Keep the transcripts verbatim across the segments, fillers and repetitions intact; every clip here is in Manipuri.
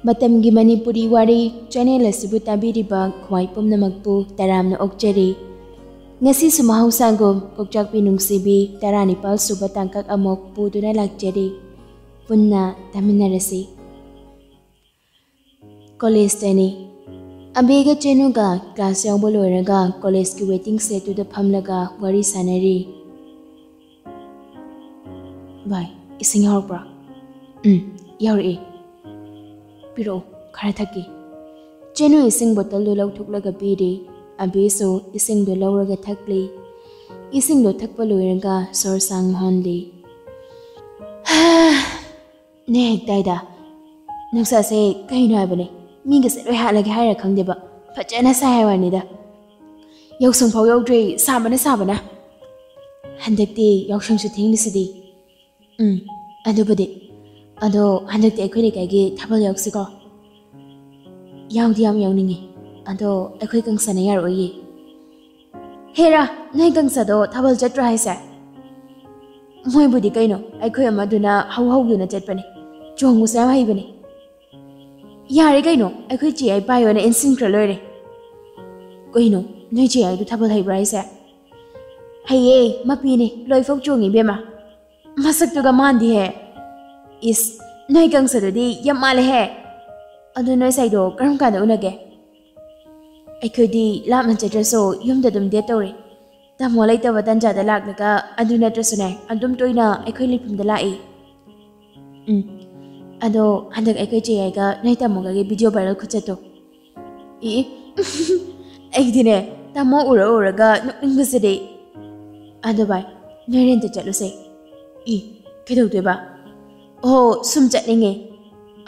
ꯃꯇꯝꯒꯤ ꯃꯅꯤꯄꯨꯔꯤ ꯋꯥꯔꯤ ꯆꯦꯅꯦꯜ ꯑꯁꯤꯕꯨ ꯇꯥꯕꯤꯔꯤꯕ ꯈ꯭ꯋꯥꯏ ꯄꯨꯝꯅꯃꯛꯄꯨ ꯇꯔꯥꯝꯅ ꯑꯣꯛꯆꯔꯤ꯫ ꯉꯁꯤꯁꯨ ꯃꯍꯧꯁꯥꯒꯨꯝ ꯀꯣꯛꯆꯥꯛꯄꯤ ꯅꯨꯡꯁꯤꯕꯤ ꯇꯔꯥꯅꯤꯄꯥꯜ ꯁꯨꯕ ꯇꯥꯡꯀꯛ ꯑꯃꯨꯛ ꯄꯨꯗꯨꯅ ꯂꯥꯛꯆꯔꯤ꯫ ꯄꯨꯟꯅ ꯇꯥꯃꯤꯟꯅꯔꯁꯤ꯫ ꯀꯣꯂꯦꯖꯇꯅꯤ꯫ ꯑꯕꯤꯒ ꯆꯦꯅꯨꯒ ꯀ꯭ꯂꯥꯁ ꯌꯥꯎꯕ ꯂꯣꯏꯔꯒ ꯀꯣꯂꯦꯖꯀꯤ ꯋꯦꯇꯤꯡ ꯁꯦꯠꯇꯨꯗ ꯐꯝꯂꯒ ꯋꯥꯔꯤ ꯁꯥꯟꯅꯔꯤ꯫ "ꯚꯥꯏ, ꯏꯁꯤꯡ ꯌꯥꯎꯔꯛꯄ꯭ꯔꯥ?" "ꯎꯝ, ꯌꯥꯎꯔꯛꯑꯦ꯫ ꯄꯤꯔꯛꯑꯣ, ꯈꯔ ꯊꯛꯀꯦ꯫" ꯆꯦꯅꯨ ꯏꯁꯤꯡ ꯕꯣꯇꯜꯗꯨ ꯂꯧꯊꯣꯛꯂꯒ ꯄꯤꯔꯤ꯫ ꯑꯕꯤꯁꯨ ꯏꯁꯤꯡꯗꯨ ꯂꯧꯔꯒ ꯊꯛꯂꯤ꯫ ꯏꯁꯤꯡꯗꯨ ꯊꯛꯄ ꯂꯣꯏꯔꯒ ꯁꯣꯔ ꯁꯥꯡꯅ ꯍꯣꯟꯂꯤ꯫ "ꯅꯦ ꯍꯦꯛꯇꯥꯏꯗ꯫ ꯅꯨꯡꯁꯥꯁꯦ ꯀꯩꯅꯣ ꯍꯥꯏꯕꯅꯦ, ꯃꯤꯒꯁꯦ ꯂꯣꯏ ꯍꯥꯠꯂꯒꯦ ꯍꯥꯏꯔ ꯈꯪꯗꯦꯕ, ꯐꯖꯅ ꯁꯥꯏ ꯍꯥꯏ ꯋꯥꯅꯤꯗ꯫ ꯌꯥꯎꯁꯪ ꯐꯥꯎ ꯌꯧꯗ꯭ꯔꯤ, ꯁꯥꯕꯅ ꯁꯥꯕꯅ꯫ ꯍꯟꯗꯛꯇꯤ ꯌꯥꯎꯁꯪꯁꯨ ꯊꯦꯡꯂꯤꯁꯤꯗꯤ꯫" "ꯎꯝ, ꯑꯗꯨꯕꯨꯗꯤ꯫ ꯑꯗꯣ ꯍꯟꯗꯛꯇꯤ ꯑꯩꯈꯣꯏ ꯂꯩꯀꯥꯏꯒꯤ ꯊꯥꯕꯜ ꯌꯥꯎꯁꯤꯀꯣ?" "ꯌꯥꯎꯗꯤ ꯌꯥꯝ ꯌꯥꯎꯅꯤꯡꯉꯤ, ꯑꯗꯣ ꯑꯩꯈꯣꯏ ꯀꯪꯁꯅ ꯌꯥꯔꯛꯑꯣꯏꯌꯦ꯫" "ꯍꯦꯔꯥ, ꯅꯣꯏ ꯀꯪꯁꯗꯣ ꯊꯥꯕꯜ ꯆꯠꯇ꯭ꯔꯣ ꯍꯥꯏꯁꯦ?" "ꯃꯣꯏꯕꯨꯗꯤ ꯀꯩꯅꯣ, ꯑꯩꯈꯣꯏ ꯑꯃꯗꯨꯅ ꯍꯧ ꯍꯧꯗꯨꯅ ꯆꯠꯄꯅꯦ꯫ ꯆꯣꯡꯕꯁꯨ ꯌꯥꯝ ꯍꯩꯕꯅꯦ꯫" "ꯌꯥꯔꯦ ꯀꯩꯅꯣ, ꯑꯩꯈꯣꯏ ꯆꯦ ꯌꯥꯏ ꯄꯥꯏꯌꯣꯅ ꯏꯟꯁꯤꯟꯈ꯭ꯔ ꯂꯣꯏꯔꯦ꯫" "ꯀꯩꯅꯣ, ꯅꯣꯏ ꯆꯦ ꯌꯥꯏꯗꯨ ꯊꯥꯕꯜ ꯍꯩꯕ꯭ꯔꯥ ꯍꯥꯏꯁꯦ?" "ꯍꯩꯌꯦ, ꯃꯄꯤꯅꯦ, ꯂꯣꯏꯐꯥꯎ ꯆꯣꯡꯉꯤ ꯏꯕꯦꯝꯃ꯫ ꯃꯁꯛꯇꯨꯒ ꯃꯥꯟꯗꯦꯍꯦ꯫ ꯏꯁ, ꯅꯣꯏ ꯀꯪꯁꯗꯨꯗꯤ ꯌꯥꯝ ꯃꯥꯜꯂꯦꯍꯦ꯫ ꯑꯗꯨ ꯅꯣꯏ ꯁꯥꯏꯗꯣ ꯀꯔꯝ ꯀꯥꯟꯗ ꯎꯅꯒꯦ?" "ꯑꯩꯈꯣꯏꯗꯤ ꯂꯥꯞꯅ ꯆꯠꯇ꯭ꯔꯁꯨ ꯌꯨꯝꯗ ꯑꯗꯨꯝ ꯗꯦꯠ ꯇꯧꯔꯦ꯫ ꯇꯥꯃꯣ ꯂꯩꯇꯕ ꯇꯟꯖꯥꯗ ꯂꯥꯛꯂꯒ ꯑꯗꯨ ꯅꯠꯇ꯭ꯔꯁꯨꯅꯦ, ꯑꯗꯨꯝ ꯇꯣꯏꯅ ꯑꯩꯈꯣꯏ ꯂꯩꯐꯝꯗ ꯂꯥꯛꯏ꯫" "ꯎꯝ, ꯑꯗꯣ ꯍꯟꯗꯛ ꯑꯩꯈꯣꯏ ꯆꯦ ꯌꯥꯏꯒ ꯅꯣꯏ ꯇꯥꯃꯣꯒꯒꯤ ꯚꯤꯗꯤꯑꯣ ꯚꯥꯏꯔꯦꯜ ꯈꯨꯆꯠꯇꯣ꯫" "ꯏ, ꯑꯩꯗꯤꯅꯦ, ꯇꯥꯃꯣ ꯎꯔ ꯎꯔꯒ ꯅꯣꯛꯅꯤꯡꯕꯁꯤꯗꯤ꯫" "ꯑꯗꯣ ꯚꯥꯏ, ꯅꯣꯏ ꯔꯦꯟꯇ ꯆꯠꯂꯨꯁꯦ꯫" "ꯏ, ꯀꯩꯗꯧꯗꯣꯏꯕ?" "ꯑꯣ, ꯁꯨꯝ ꯆꯠꯅꯤꯡꯉꯦ꯫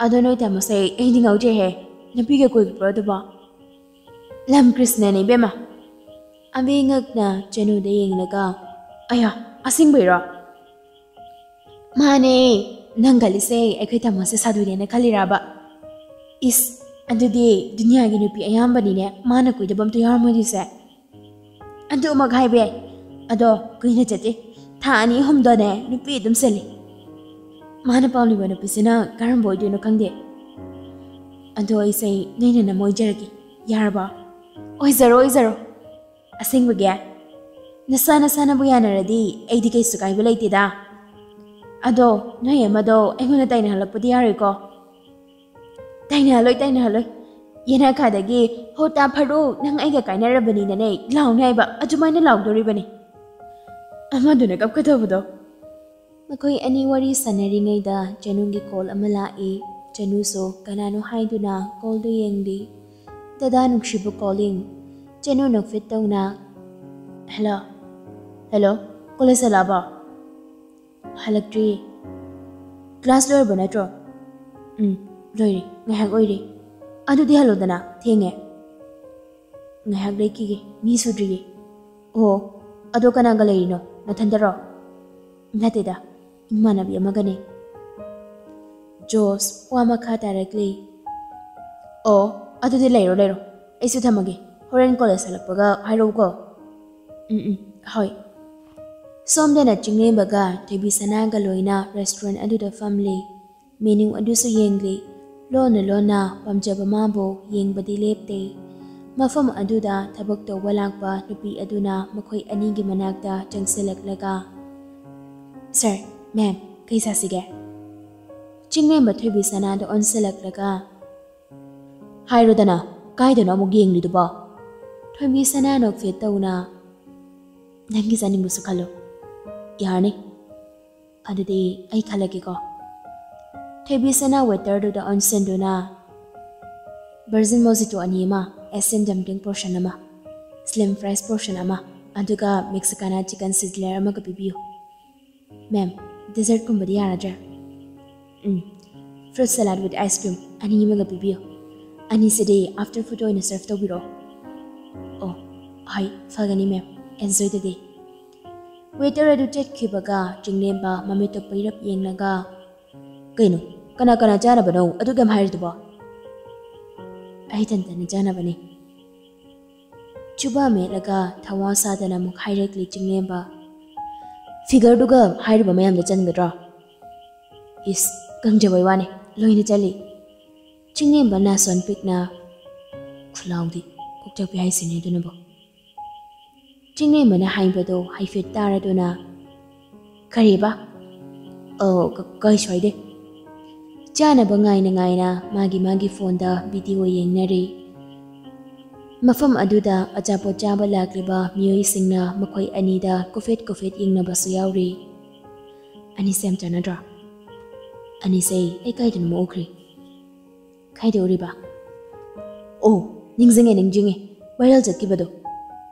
ꯑꯗꯣ ꯅꯣꯏ ꯇꯥꯃꯣꯁꯦ ꯑꯩꯗꯤ ꯉꯥꯎꯖꯩꯍꯦ꯫ ꯅꯨꯄꯤꯒ ꯀꯣꯏꯕ꯭ꯔꯣ ꯑꯗꯨꯕꯣ?" "ꯂꯝ ꯀ꯭ꯔꯤꯁꯅꯅꯦ ꯏꯕꯦꯝꯃ꯫" ꯑꯕꯤ ꯉꯛꯅ ꯆꯅꯨꯗ ꯌꯦꯡꯂꯒ, "ꯑꯌꯥ, ꯑꯁꯦꯡꯕꯩꯔꯣ?" "ꯃꯥꯅꯦ꯫ ꯅꯪ ꯈꯜꯂꯤꯁꯦ ꯑꯩꯈꯣꯏ ꯇꯥꯃꯣꯁꯦ ꯁꯥꯗꯨꯅꯦꯅ ꯈꯜꯂꯤꯔꯕ? ꯏꯁ, ꯑꯗꯨꯗꯤ ꯗꯨꯅꯤꯌꯥꯒꯤ ꯅꯨꯄꯤ ꯑꯌꯥꯝꯕꯅꯤꯅꯦ ꯃꯥꯅ ꯀꯣꯏꯗꯕ ꯑꯝꯇ ꯌꯥꯎꯔꯝꯃꯣꯏꯗꯣꯏꯁꯦ꯫" "ꯑꯗꯨꯃꯛ ꯍꯥꯏꯕ ꯌꯥꯏ꯫ ꯑꯗꯣ ꯀꯨꯏꯅ ꯆꯠꯇꯦ꯫ ꯊꯥ ꯑꯅꯤ ꯑꯍꯨꯝꯗꯅꯦ ꯅꯨꯄꯤ ꯑꯗꯨꯝ ꯁꯤꯜꯂꯤ꯫ ꯃꯥꯅ ꯄꯥꯝꯂꯤꯕ ꯅꯨꯄꯤꯁꯤꯅ ꯀꯔꯝꯕ ꯑꯣꯏꯗꯣꯏꯅꯣ ꯈꯪꯗꯦ꯫" ꯑꯗꯣ ꯑꯩꯁꯦ ꯅꯣꯏꯅ ꯅꯝ ꯑꯣꯏꯖꯔꯒꯦ, ꯌꯥꯔꯕꯣ? ꯑꯣꯏꯖꯔꯣ, ꯑꯣꯏꯖꯔꯣ꯫ ꯑꯁꯦꯡꯕꯒꯤ? ꯅꯁꯥ ꯅꯁꯥꯅꯕꯨ ꯌꯥꯅꯔꯗꯤ ꯑꯩꯗꯤ ꯀꯩꯁꯨ ꯀꯥꯏꯕ ꯂꯩꯇꯦꯗ꯫ ꯑꯗꯣ ꯅꯣꯏ ꯑꯃꯗꯣ ꯑꯩꯉꯣꯟꯗ ꯇꯥꯏꯅꯍꯜꯂꯛꯄꯗꯤ ꯌꯥꯔꯣꯏꯀꯣ? ꯇꯥꯏꯅꯍꯜꯂꯣꯏ, ꯇꯥꯏꯅꯍꯜꯂꯣꯏ꯫ ꯌꯦꯅꯈꯥꯗꯒꯤ "ꯍꯣ ꯇꯥ ꯐꯔꯨ, ꯅꯪ ꯑꯩꯒ ꯀꯥꯏꯅꯔꯕꯅꯤꯅꯅꯦ" ꯂꯥꯎꯅꯤ ꯍꯥꯏꯕ, ꯑꯗꯨꯃꯥꯏꯅ ꯂꯥꯎꯗꯣꯔꯤꯕꯅꯤ꯫ ꯑꯃꯗꯨꯅ ꯀꯞꯀꯗꯧꯕꯗꯣ꯫ ꯃꯈꯣꯏ ꯑꯅꯤ ꯋꯥꯔꯤ ꯁꯥꯟꯅꯔꯤꯉꯩꯗ ꯆꯅꯨꯒꯤ ꯀꯣꯜ ꯑꯃ ꯂꯥꯛꯏ꯫ ꯆꯅꯨꯁꯨ ꯀꯅꯥꯅꯣ ꯍꯥꯏꯗꯨꯅ ꯀꯣꯜꯗꯨ ꯌꯦꯡꯂꯤ꯫ ꯗꯗꯥ ꯅꯨꯡꯁꯤꯕꯨ ꯀꯣꯂꯤꯡ꯫ ꯆꯅꯨ ꯅꯣꯛꯐꯦꯠ ꯇꯧꯅ, "ꯍꯦꯜꯂꯣ꯫ ꯍꯦꯜꯂꯣ, ꯀꯣꯂꯦꯖ ꯍꯜꯂꯛꯑꯕꯣ?" "ꯍꯜꯂꯛꯇ꯭ꯔꯤꯌꯦ꯫ ꯀ꯭ꯂꯥꯁ ꯂꯣꯏꯔꯕ ꯅꯠꯇ꯭ꯔꯣ?" "ꯎꯝ, ꯂꯣꯏꯔꯦ꯫ ꯉꯥꯏꯍꯥꯛ ꯑꯣꯏꯔꯦ꯫ ꯑꯗꯨꯗꯤ ꯍꯜꯂꯣꯗꯅ, ꯊꯦꯡꯉꯦ꯫" "ꯉꯥꯏꯍꯥꯛ ꯂꯩꯈꯤꯒꯦ, ꯃꯤ ꯁꯨꯗ꯭ꯔꯤꯌꯦ꯫" "ꯑꯣ, ꯑꯗꯣ ꯀꯅꯥꯒ ꯂꯩꯔꯤꯅꯣ? ꯅꯊꯟꯗꯔꯣ?" "ꯅꯠꯇꯦꯗ, ꯏꯃꯥꯟꯅꯕꯤ ꯑꯃꯒꯅꯦ꯫" ꯖꯣꯁ ꯋꯥ ꯃꯈꯥ ꯇꯥꯔꯛꯂꯤ꯫ "ꯑꯣ, ꯑꯗꯨꯗꯤ ꯂꯩꯔꯣ, ꯂꯩꯔꯣ꯫ ꯑꯩꯁꯨ ꯊꯝꯃꯒꯦ꯫ ꯍꯣꯔꯦꯟ ꯀꯣꯂꯦꯖ ꯍꯜꯂꯛꯄꯒ ꯍꯥꯏꯔꯛꯎꯀꯣ꯫" "ꯎꯝ, ꯎꯝ, ꯍꯣꯏ꯫" ꯁꯣꯝꯗꯅ ꯆꯤꯡꯂꯦꯝꯕꯒ ꯊꯣꯏꯕꯤ ꯁꯅꯥꯒ ꯂꯣꯏꯅ ꯔꯦꯁꯇꯨꯔꯦꯟ ꯑꯗꯨꯗ ꯐꯝꯂꯤ꯫ ꯃꯦꯅ꯭ꯌꯨ ꯑꯗꯨꯁꯨ ꯌꯦꯡꯂꯤ꯫ ꯂꯣꯟꯅ ꯂꯣꯟꯅ ꯄꯥꯝꯖꯕ ꯃꯥꯕꯨ ꯌꯦꯡꯕꯗꯤ ꯂꯦꯞꯇꯦ꯫ ꯃꯐꯝ ꯑꯗꯨꯗ ꯊꯕꯛ ꯇꯧꯕ ꯂꯥꯛꯄ ꯅꯨꯄꯤ ꯑꯗꯨꯅ ꯃꯈꯣꯏ ꯑꯅꯤꯒꯤ ꯃꯅꯥꯛꯇ ꯆꯪꯁꯤꯜꯂꯛꯂꯒ, "ꯁꯥꯔ, ꯃꯦꯝ, ꯀꯩ ꯆꯥꯁꯤꯒꯦ?" ꯆꯤꯡꯂꯦꯝꯕ ꯊꯣꯏꯕꯤ ꯁꯅꯥꯗ ꯑꯣꯟꯁꯤꯜꯂꯛꯂꯒ, "ꯍꯥꯏꯔꯣꯗꯅ, ꯀꯥꯏꯗꯅꯣ ꯑꯃꯨꯛ ꯌꯦꯡꯂꯤꯗꯨꯕꯣ?" ꯊꯣꯏꯕꯤ ꯁꯅꯥ ꯅꯣꯛꯐꯦꯠ ꯇꯧꯅ, "ꯅꯪꯒꯤ ꯆꯥꯅꯤꯡꯕꯁꯨ ꯈꯜꯂꯨ꯫ ꯌꯥꯔꯅꯤ꯫ ꯑꯗꯨꯗꯤ ꯑꯩ ꯈꯜꯂꯒꯦꯀꯣ꯫" ꯊꯣꯏꯕꯤ ꯁꯅꯥ ꯋꯦꯇꯔꯗꯨꯗ ꯑꯣꯟꯁꯤꯟꯗꯨꯅ, "ꯚꯔꯖꯤꯟ ꯃꯣꯖꯤꯇꯣ ꯑꯅꯤ ꯑꯃ, ꯑꯦꯁꯤꯌꯥꯟ ꯗꯝꯄ꯭ꯂꯤꯡ ꯄꯣꯔꯁꯟ ꯑꯃ, ꯁ꯭ꯂꯤꯝ ꯐ꯭ꯔꯥꯏꯁ ꯄꯣꯔꯁꯟ ꯑꯃ, ꯑꯗꯨꯒ ꯃꯦꯛꯁꯤꯀꯥꯅꯥ ꯆꯤꯀꯟ ꯁꯤꯖꯂꯔ ꯑꯃꯒ ꯄꯤꯕꯤꯌꯨ꯫" "ꯃꯦꯝ, ꯗꯦꯖꯔꯠꯀꯨꯝꯕꯗꯤ ꯌꯥꯔꯗ꯭ꯔꯥ?" "ꯎꯝ, fruit salad with ice cream ꯑꯅꯤ ꯑꯃꯒ ꯄꯤꯕꯤꯌꯨ꯫ ꯑꯅꯤꯁꯤꯗꯤ ꯑꯥꯐꯇꯔ ꯐꯨꯗ ꯑꯣꯏꯅ ꯁꯔꯚ ꯇꯧꯕꯤꯔꯛꯑꯣ꯫" "ꯑꯣ, ꯍꯣꯏ, ꯐꯒꯅꯤ ꯃꯦꯝ꯫ ꯑꯦꯟꯖꯣꯏ ꯗ ꯗꯦ꯫" ꯋꯦꯇꯔ ꯑꯗꯨ ꯆꯠꯈꯤꯕꯒ ꯆꯤꯡꯂꯦꯝꯕ ꯃꯃꯤꯠꯇꯨ ꯄꯩꯔꯞ ꯌꯦꯡꯂꯒ, "ꯀꯩꯅꯣ, ꯀꯅꯥ ꯀꯅꯥ ꯆꯥꯅꯕꯅꯣ ꯑꯗꯨꯛ ꯌꯥꯝ ꯍꯥꯏꯔꯤꯗꯨꯕꯣ?" "ꯑꯩ ꯏꯊꯟꯇꯅ ꯆꯥꯅꯕꯅꯤ꯫" ꯆꯨꯕꯥ ꯃꯦꯠꯂꯒ ꯊꯋꯥ ꯁꯥꯗꯅ ꯑꯃꯨꯛ ꯍꯥꯏꯔꯛꯂꯤ ꯆꯤꯡꯂꯦꯝꯕ꯫ "ꯐꯤꯒꯔꯗꯨꯒ ꯍꯥꯏꯔꯤꯕ ꯃꯌꯥꯝꯗꯣ ꯆꯟꯒꯗ꯭ꯔꯣ?" "ꯏꯁ, ꯀꯪꯖꯕꯩ ꯋꯥꯅꯤ, ꯂꯣꯏꯅ ꯆꯜꯂꯤ꯫" ꯆꯤꯡꯂꯦꯝꯕ ꯅꯥꯁꯣꯟ ꯄꯤꯛꯅ, "ꯈꯨꯂꯥꯎꯗꯤ ꯀꯣꯛꯆꯥꯛꯄꯤ ꯍꯥꯏꯁꯤꯅꯦ ꯑꯗꯨꯅꯕꯨ꯫" ꯆꯤꯡꯂꯦꯝꯕꯅ ꯍꯥꯏꯕꯗꯣ ꯍꯥꯏꯐꯦꯠ ꯇꯥꯔꯗꯨꯅ, "ꯀꯔꯤꯕ? ꯑꯣ, ꯀ-, ꯀꯩꯁꯨ ꯍꯥꯏꯗꯦ꯫" ꯆꯥꯅꯕ ꯉꯥꯏꯅ ꯉꯥꯏꯅ ꯃꯥꯒꯤ ꯃꯥꯒꯤ ꯐꯣꯟꯗ ꯚꯤꯗꯤꯑꯣ ꯌꯦꯡꯅꯔꯤ꯫ ꯃꯐꯝ ꯑꯗꯨꯗ ꯑꯆꯥꯄꯣꯠ ꯆꯥꯕ ꯂꯥꯛꯂꯤꯕ ꯃꯤꯑꯣꯏꯁꯤꯡꯅ ꯃꯈꯣꯏ ꯑꯅꯤꯗ ꯀꯨꯐꯦꯠ ꯀꯨꯐꯦꯠ ꯌꯦꯡꯅꯕꯁꯨ ꯌꯥꯎꯔꯤ꯫ "ꯑꯅꯤꯁꯦ ꯌꯥꯝ ꯆꯥꯟꯅꯗ꯭ꯔꯣ? ꯑꯅꯤꯁꯦ ꯑꯩ ꯀꯥꯏꯗꯅꯣꯃ ꯎꯈ꯭ꯔꯦ꯫" "ꯀꯥꯏꯗ ꯎꯔꯤꯕ?" "ꯑꯣ, ꯅꯤꯡꯁꯤꯡꯉꯦ, ꯅꯤꯡꯁꯤꯡꯉꯦ꯫ ꯚꯥꯏꯔꯦꯜ ꯆꯠꯈꯤꯕꯗꯣ꯫"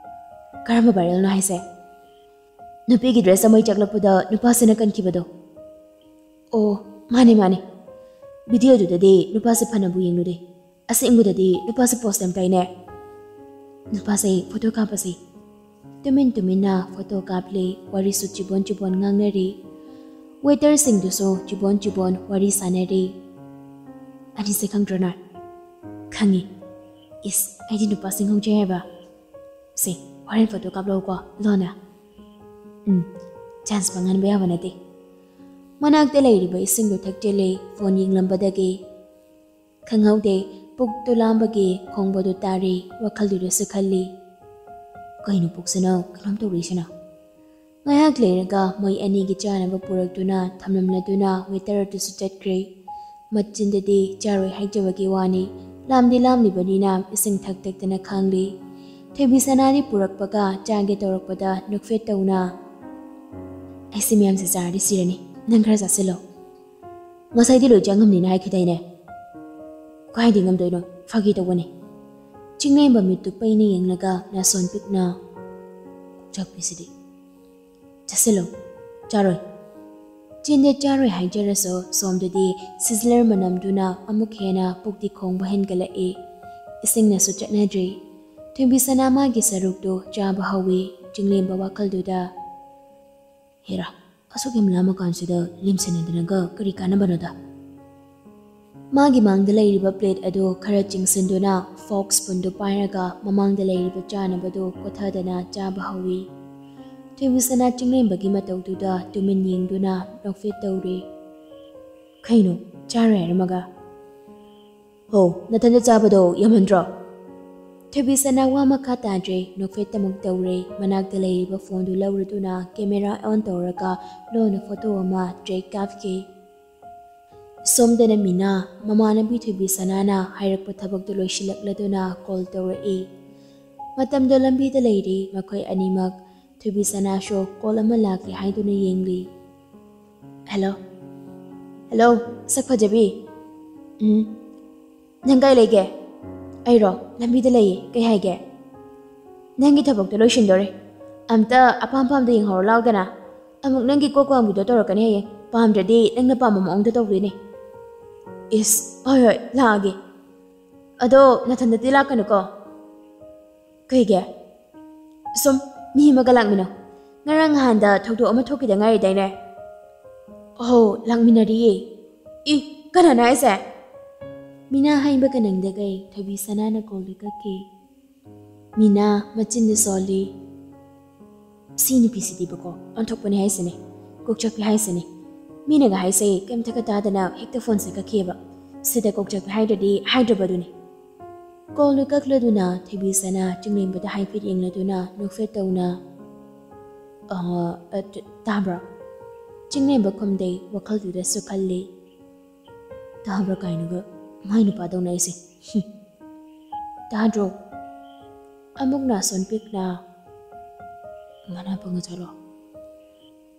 "ꯀꯔꯝꯕ ꯚꯥꯏꯔꯦꯜꯅꯣ ꯍꯥꯏꯁꯦ?" "ꯅꯨꯄꯤꯒꯤ ꯗ꯭ꯔꯦꯁ ꯑꯃ ꯆꯥꯛꯂꯛꯄꯗ ꯅꯨꯄꯥꯁꯤꯅ ꯀꯟꯈꯤꯕꯗꯣ꯫" "ꯑꯣ, ꯃꯥꯅꯦ, ꯃꯥꯅꯦ꯫ ꯚꯤꯗꯤꯑꯣꯗꯨꯗꯗꯤ ꯅꯨꯄꯥꯁꯦ ꯐꯅꯕꯨ ꯌꯦꯡꯂꯨꯗꯦ꯫ ꯑꯁꯦꯡꯕꯗꯗꯤ ꯅꯨꯄꯥꯁꯦ ꯄꯣꯁ ꯌꯥꯝ ꯇꯥꯏꯅꯦ꯫" "ꯅꯨꯄꯥꯁꯦ ꯐꯣꯇꯣ ꯀꯥꯞꯄꯁꯦ꯫" ꯇꯨꯃꯤꯟ ꯇꯨꯃꯤꯟꯅ ꯐꯣꯇꯣ ꯀꯥꯞꯂꯤ, ꯋꯥꯔꯤꯁꯨ ꯆꯤꯕꯣꯟ ꯆꯤꯕꯣꯟ ꯉꯥꯡꯅꯔꯤ꯫ ꯋꯦꯇꯔꯁꯤꯡꯗꯨꯁꯨ ꯆꯤꯕꯣꯟ ꯆꯤꯕꯣꯟ ꯋꯥꯔꯤ ꯁꯥꯟꯅꯔꯤ꯫ "ꯑꯅꯤꯁꯦ ꯈꯪꯗ꯭ꯔꯣ ꯅꯪ?" "ꯈꯪꯉꯤ꯫" "ꯏꯁ, ꯑꯩꯗꯤ ꯅꯨꯄꯥꯁꯤꯡ ꯉꯧꯖꯩ ꯍꯥꯏꯕ꯫" "ꯁꯦ, ꯍꯣꯔꯦꯟ ꯐꯣꯇꯣ ꯀꯥꯞꯂꯛꯎꯀꯣ, ꯂꯣꯟꯅ꯫" "ꯎꯝ, ꯆꯥꯟꯁ ꯃꯥꯡꯍꯟꯕ ꯌꯥꯕ ꯅꯠꯇꯦ꯫" ꯃꯅꯥꯛꯇ ꯂꯩꯔꯤꯕ ꯏꯁꯤꯡꯗꯨ ꯊꯛꯆꯤꯜꯂꯤ, ꯐꯣꯟ ꯌꯦꯡꯂꯝꯕꯗꯒꯤ꯫ ꯈꯪꯍꯧꯗꯦ, ꯄꯨꯛꯇꯨ ꯂꯥꯝꯕꯒꯤ ꯈꯣꯡꯕꯗꯨ ꯇꯥꯔꯤ, ꯋꯥꯈꯜꯗꯨꯗꯁꯨ ꯈꯜꯂꯤ꯫ "ꯀꯩꯅꯣ ꯄꯨꯛꯁꯤꯅ ꯀꯩꯅꯣꯝ ꯇꯧꯔꯤꯁꯤꯅ?" ꯉꯥꯏꯍꯥꯛ ꯂꯩꯔꯒ ꯃꯣꯏ ꯑꯅꯤꯒꯤ ꯆꯥꯅꯕ ꯄꯨꯔꯛꯇꯨꯅ ꯊꯝꯂꯝꯂꯗꯨꯅ ꯋꯦꯇꯔ ꯑꯗꯨꯁꯨ ꯆꯠꯈ꯭ꯔꯦ꯫ ꯃꯆꯤꯟꯗꯗꯤ ꯆꯥꯔꯣꯏ ꯍꯥꯏꯖꯕꯒꯤ ꯋꯥꯅꯤ, ꯂꯥꯝꯗꯤ ꯂꯥꯝꯂꯤꯕꯅꯤꯅ ꯏꯁꯤꯡ ꯊꯛ ꯊꯛꯇꯅ ꯈꯥꯡꯂꯤ꯫ ꯊꯣꯏꯕꯤ ꯁꯅꯥꯗꯤ ꯄꯨꯔꯛꯄꯒ ꯆꯥꯒꯦ ꯇꯧꯔꯛꯄꯗ ꯅꯣꯛꯐꯦꯠ ꯇꯧꯅ, "ꯑꯩꯁꯤ ꯃꯌꯥꯝꯁꯦ ꯆꯥꯔꯗꯤ ꯁꯤꯔꯅꯤ, ꯅꯪ ꯈꯔ ꯆꯥꯁꯤꯜꯂꯣ꯫" "ꯉꯁꯥꯏꯗꯤ ꯂꯣꯏ ꯆꯥ ꯉꯝꯅꯤꯅ ꯍꯥꯏꯈꯤꯗꯥꯏꯅꯦ?" "ꯀꯥꯏꯗꯤ ꯉꯝꯗꯣꯏꯅꯣ, ꯐꯥꯒꯤ ꯇꯧꯕꯅꯤ꯫" ꯆꯤꯡꯂꯦꯝꯕ ꯃꯤꯠꯇꯨ ꯄꯩꯅ ꯌꯦꯡꯂꯒ ꯅꯥꯁꯣꯟ ꯄꯤꯛꯅ, "ꯆꯥꯛꯄꯤꯁꯤꯗꯤ꯫" "ꯆꯥꯁꯤꯜꯂꯣ꯫" "ꯆꯥꯔꯣꯏ꯫" ꯆꯤꯟꯗ ꯆꯥꯔꯣꯏ ꯍꯥꯏꯖꯔꯁꯨ ꯁꯣꯝꯗꯗꯤ ꯁꯤꯖꯂꯔ ꯃꯅꯝꯗꯨꯅ ꯑꯃꯨꯛ ꯍꯦꯟꯅ ꯄꯨꯛꯇꯤ ꯈꯣꯡꯕ ꯍꯦꯟꯒꯠꯂꯛꯏ꯫ ꯏꯁꯤꯡꯅꯁꯨ ꯆꯠꯅꯗ꯭ꯔꯤ꯫ ꯊꯣꯏꯕꯤ ꯁꯅꯥ ꯃꯥꯒꯤ ꯁꯔꯨꯛꯇꯨ ꯆꯥꯕ ꯍꯧꯏ꯫ ꯆꯤꯡꯂꯦꯝꯕ ꯋꯥꯈꯜꯗꯨꯗ, "ꯍꯦꯔꯥ, ꯑꯁꯨꯛ ꯌꯥꯝ ꯂꯥꯝꯃꯀꯥꯟꯁꯤꯗ ꯂꯦꯝꯁꯟꯅꯗꯅꯒ ꯀꯔꯤ ꯀꯥꯟꯅꯕꯅꯣꯗ?" ꯃꯥꯒꯤ ꯃꯥꯡꯗ ꯂꯩꯔꯤꯕ ꯄ꯭ꯂꯦꯠ ꯑꯗꯨ ꯈꯔ ꯆꯤꯡꯁꯤꯟꯗꯨꯅ ꯐꯣꯔꯛ ꯁ꯭ꯄꯨꯟꯗꯨ ꯄꯥꯏꯔꯒ ꯃꯃꯥꯡꯗ ꯂꯩꯔꯤꯕ ꯆꯥꯅꯕꯗꯨ ꯀꯣꯊꯗꯅ ꯆꯥꯕ ꯍꯧꯏ꯫ ꯊꯣꯏꯕꯤꯁꯅꯥ ꯆꯤꯡꯂꯦꯝꯕꯒꯤ ꯃꯇꯧꯗꯨꯗ ꯇꯨꯃꯤꯟ ꯌꯦꯡꯗꯨꯅ ꯅꯣꯛꯐꯦꯠ ꯇꯧꯔꯤ꯫ "ꯀꯩꯅꯣ, ꯆꯥꯔꯣꯏ ꯍꯥꯏꯔꯝꯃꯒ?" ꯍꯣ, ꯅꯊꯟꯗ ꯆꯥꯕꯗꯣ ꯌꯥꯝꯃꯟꯗ꯭ꯔꯣ? ꯊꯣꯏꯕꯤꯁꯅꯥ ꯋꯥ ꯃꯈꯥ ꯇꯥꯗ꯭ꯔꯦ, ꯅꯣꯛꯐꯦꯠ ꯑꯃꯨꯛ ꯇꯧꯔꯦ꯫ ꯃꯅꯥꯛꯇ ꯂꯩꯔꯤꯕ ꯐꯣꯟꯗꯨ ꯂꯧꯔꯗꯨꯅ ꯀꯦꯃꯦꯔꯥ ꯑꯣꯟ ꯇꯧꯔꯒ ꯂꯣꯟꯅ ꯐꯣꯇꯣ ꯑꯃ ꯇ꯭ꯔꯦꯛ ꯀꯥꯞꯈꯤ꯫ ꯁꯣꯝꯗꯅ ꯃꯤꯅꯥ, ꯃꯃꯥꯟꯅꯕꯤ ꯊꯣꯏꯕꯤꯁꯅꯥꯅ ꯍꯥꯏꯔꯛꯄ ꯊꯕꯛꯇꯨ ꯂꯣꯏꯁꯤꯜꯂꯛꯂꯗꯨꯅ ꯀꯣꯜ ꯇꯧꯔꯛꯏ꯫ ꯃꯇꯝꯗꯣ ꯂꯝꯕꯤꯗ ꯂꯩꯔꯤ ꯃꯈꯣꯏ ꯑꯅꯤꯃꯛ꯫ ꯊꯣꯏꯕꯤꯁꯅꯥꯁꯨ ꯀꯣꯜ ꯑꯃ ꯂꯥꯛꯂꯦ ꯍꯥꯏꯗꯨꯅ ꯌꯦꯡꯂꯤ꯫ ꯍꯦꯜꯂꯣ꯫ ꯍꯦꯜꯂꯣ, ꯁꯛ ꯐꯖꯕꯤ꯫ ꯎꯝ꯫ ꯅꯪ ꯀꯥꯏ ꯂꯩꯒꯦ? ꯑꯩꯔꯣ? ꯂꯝꯕꯤꯗ ꯂꯩꯌꯦ꯫ ꯀꯩ ꯍꯥꯏꯒꯦ? ꯅꯪꯒꯤ ꯊꯕꯛꯇꯣ ꯂꯣꯏꯁꯤꯟꯗꯣꯔꯦ꯫ ꯑꯝꯇ ꯑꯄꯥꯝ ꯄꯥꯝꯗ ꯌꯦꯡꯍꯧꯔꯣ ꯂꯥꯎꯗꯅ꯫ ꯑꯃꯨꯛ ꯅꯪꯒꯤ ꯀꯣꯛ ꯋꯥꯡꯕꯤꯗꯣ ꯇꯧꯔꯛꯀꯅꯤ ꯍꯌꯦꯡ꯫ ꯄꯥꯝꯗ꯭ꯔꯗꯤ ꯅꯪꯅ ꯄꯥꯝꯕ ꯃꯑꯣꯡꯗ ꯇꯧꯗꯣꯏꯅꯦ꯫ ꯏꯁ, ꯍꯣꯏ ꯍꯣꯏ, ꯂꯥꯛꯑꯒꯦ꯫ ꯑꯗꯣ ꯅꯊꯟꯗꯗꯤ ꯂꯥꯛꯀꯅꯨꯀꯣ꯫ ꯀꯩꯒꯤ? ꯁꯨꯝ ꯃꯤ ꯑꯃꯒ ꯂꯥꯛꯃꯤꯟꯅꯧ꯫ ꯉꯔꯥꯡ ꯅꯍꯥꯟꯗ ꯊꯧꯗꯣꯛ ꯑꯃ ꯊꯣꯛꯈꯤꯗ ꯉꯥꯏꯔꯤꯗꯥꯏꯅꯦ? ꯑꯧ, ꯂꯥꯛꯃꯤꯟꯅꯔꯤꯌꯦ꯫ ꯏ, ꯀꯅꯥꯅꯣ ꯍꯥꯏꯁꯦ? ꯃꯤꯅꯥ ꯍꯥꯏꯕꯒ ꯅꯪꯗꯒꯩ ꯊꯣꯏꯕꯤꯁꯅꯥꯅ ꯀꯣꯜꯗꯨ ꯀꯛꯈꯤ꯫ ꯃꯤꯅꯥ ꯃꯆꯤꯟꯗ ꯁꯣꯜꯂꯤ꯫ ꯁꯤ ꯅꯨꯄꯤꯁꯤꯗꯤꯕꯀꯣ, ꯑꯣꯟꯊꯣꯛꯄꯅꯤ ꯍꯥꯏꯁꯤꯅꯦ, ꯀꯣꯛꯆꯛꯄꯤ ꯍꯥꯏꯁꯤꯅꯦ꯫ ꯃꯤꯅꯒ ꯍꯥꯏꯁꯦ ꯀꯩꯝꯇꯒ ꯇꯥꯗꯅ ꯍꯦꯛꯇ ꯐꯣꯟꯁꯦ ꯀꯛꯈꯤꯑꯕ꯫ ꯁꯤꯗ ꯀꯣꯛꯆꯛꯄꯤ ꯍꯥꯏꯗ꯭ꯔꯗꯤ ꯍꯥꯏꯗ꯭ꯔꯕꯗꯨꯅꯤ꯫ ꯀꯣꯜꯗꯨ ꯀꯛꯂꯗꯨꯅ ꯊꯣꯏꯕꯤꯁꯅꯥ ꯆꯤꯡꯂꯦꯝꯕꯗ ꯍꯥꯏꯐꯦꯠ ꯌꯦꯡꯂꯗꯨꯅ ꯅꯣꯛꯐꯦꯠ ꯇꯧꯅ, "ꯑ, ꯑ, ꯇ-, ꯇꯥꯕ꯭ꯔꯣ?" ꯆꯤꯡꯂꯦꯝꯕ ꯈꯨꯝꯗꯩ, ꯋꯥꯈꯜꯗꯨꯗꯁꯨ ꯈꯜꯂꯤ꯫ ꯇꯥꯕ꯭ꯔꯥ ꯀꯥꯏꯅꯒ ꯃꯥꯏ ꯅꯨꯄꯥꯗꯧꯅ ꯑꯩꯁꯦ꯫ ꯍꯨꯝ꯫ ꯇꯥꯗ꯭ꯔꯣ? ꯑꯃꯨꯛ ꯅꯥꯁꯣꯟ ꯄꯤꯛꯅ, "ꯃꯅꯥ ꯄꯪꯉ ꯆꯠꯂꯣ꯫"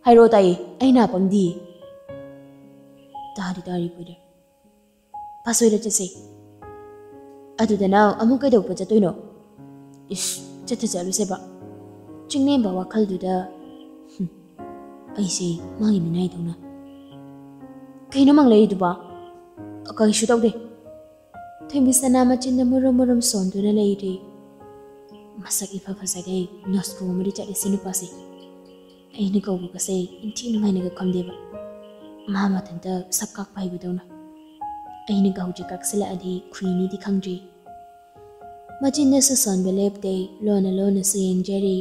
ꯍꯥꯏꯔꯛꯑꯣ ꯇꯥꯏꯌꯦ, ꯑꯩ ꯅꯥ ꯄꯪꯗꯤꯌꯦ꯫ ꯇꯥꯗꯤ ꯇꯥꯔꯤ ꯀꯨꯏꯔꯦ꯫ ꯄꯥꯁꯣꯏꯗ ꯆꯠꯁꯦ꯫ ꯑꯗꯨꯗ ꯅꯪ ꯑꯃꯨꯛ ꯀꯩꯗꯧꯕ ꯆꯠꯇꯣꯏꯅꯣ? ꯏꯁ, ꯆꯠꯇ ꯆꯠꯂꯨꯁꯦꯕ꯫ ꯆꯤꯡꯂꯦꯝꯕ ꯋꯥꯈꯜꯗꯨꯗ, "ꯍꯨꯝ, ꯑꯩꯁꯦ ꯃꯥꯒꯤ ꯃꯤꯅꯥꯏꯗꯧꯅ꯫ ꯀꯩꯅꯣ ꯃꯪꯂꯩꯔꯤꯗꯨꯕꯣ?" "ꯀꯩꯁꯨ ꯇꯧꯗꯦ꯫" ꯊꯣꯏꯕꯤꯁꯅꯥ ꯃꯆꯤꯟꯗ ꯃꯨꯔꯨꯝ ꯃꯨꯔꯨꯝ ꯁꯣꯟꯗꯨꯅ ꯂꯩꯔꯤ꯫ ꯃꯁꯛ ꯏꯐ ꯐꯖꯒꯩ ꯅꯣꯁꯀꯣ ꯑꯃꯗꯤ ꯆꯠꯂꯤ ꯁꯤ ꯅꯨꯄꯥꯁꯦ꯫ ꯑꯩꯅ ꯀꯧꯕꯒꯁꯦ ꯏꯟꯊꯤ ꯅꯨꯡꯉꯥꯏꯅꯒ ꯈꯨꯝꯗꯦꯕ꯫ ꯃꯥ ꯃꯊꯟꯇ ꯁꯛ ꯀꯥꯛꯄ ꯍꯩꯕꯗꯧꯅ꯫ ꯑꯩꯅꯒ ꯍꯧꯖꯤꯛ ꯀꯥꯛꯁꯤꯜꯂꯛꯑꯗꯤ ꯈꯨꯏꯅꯤꯗꯤ ꯈꯪꯗ꯭ꯔꯤ꯫ ꯃꯆꯤꯟꯗꯁꯨ ꯁꯣꯟꯕ ꯂꯦꯞꯇꯦ, ꯂꯣꯟꯅ ꯂꯣꯟꯅꯁꯨ ꯌꯦꯡꯖꯔꯤ꯫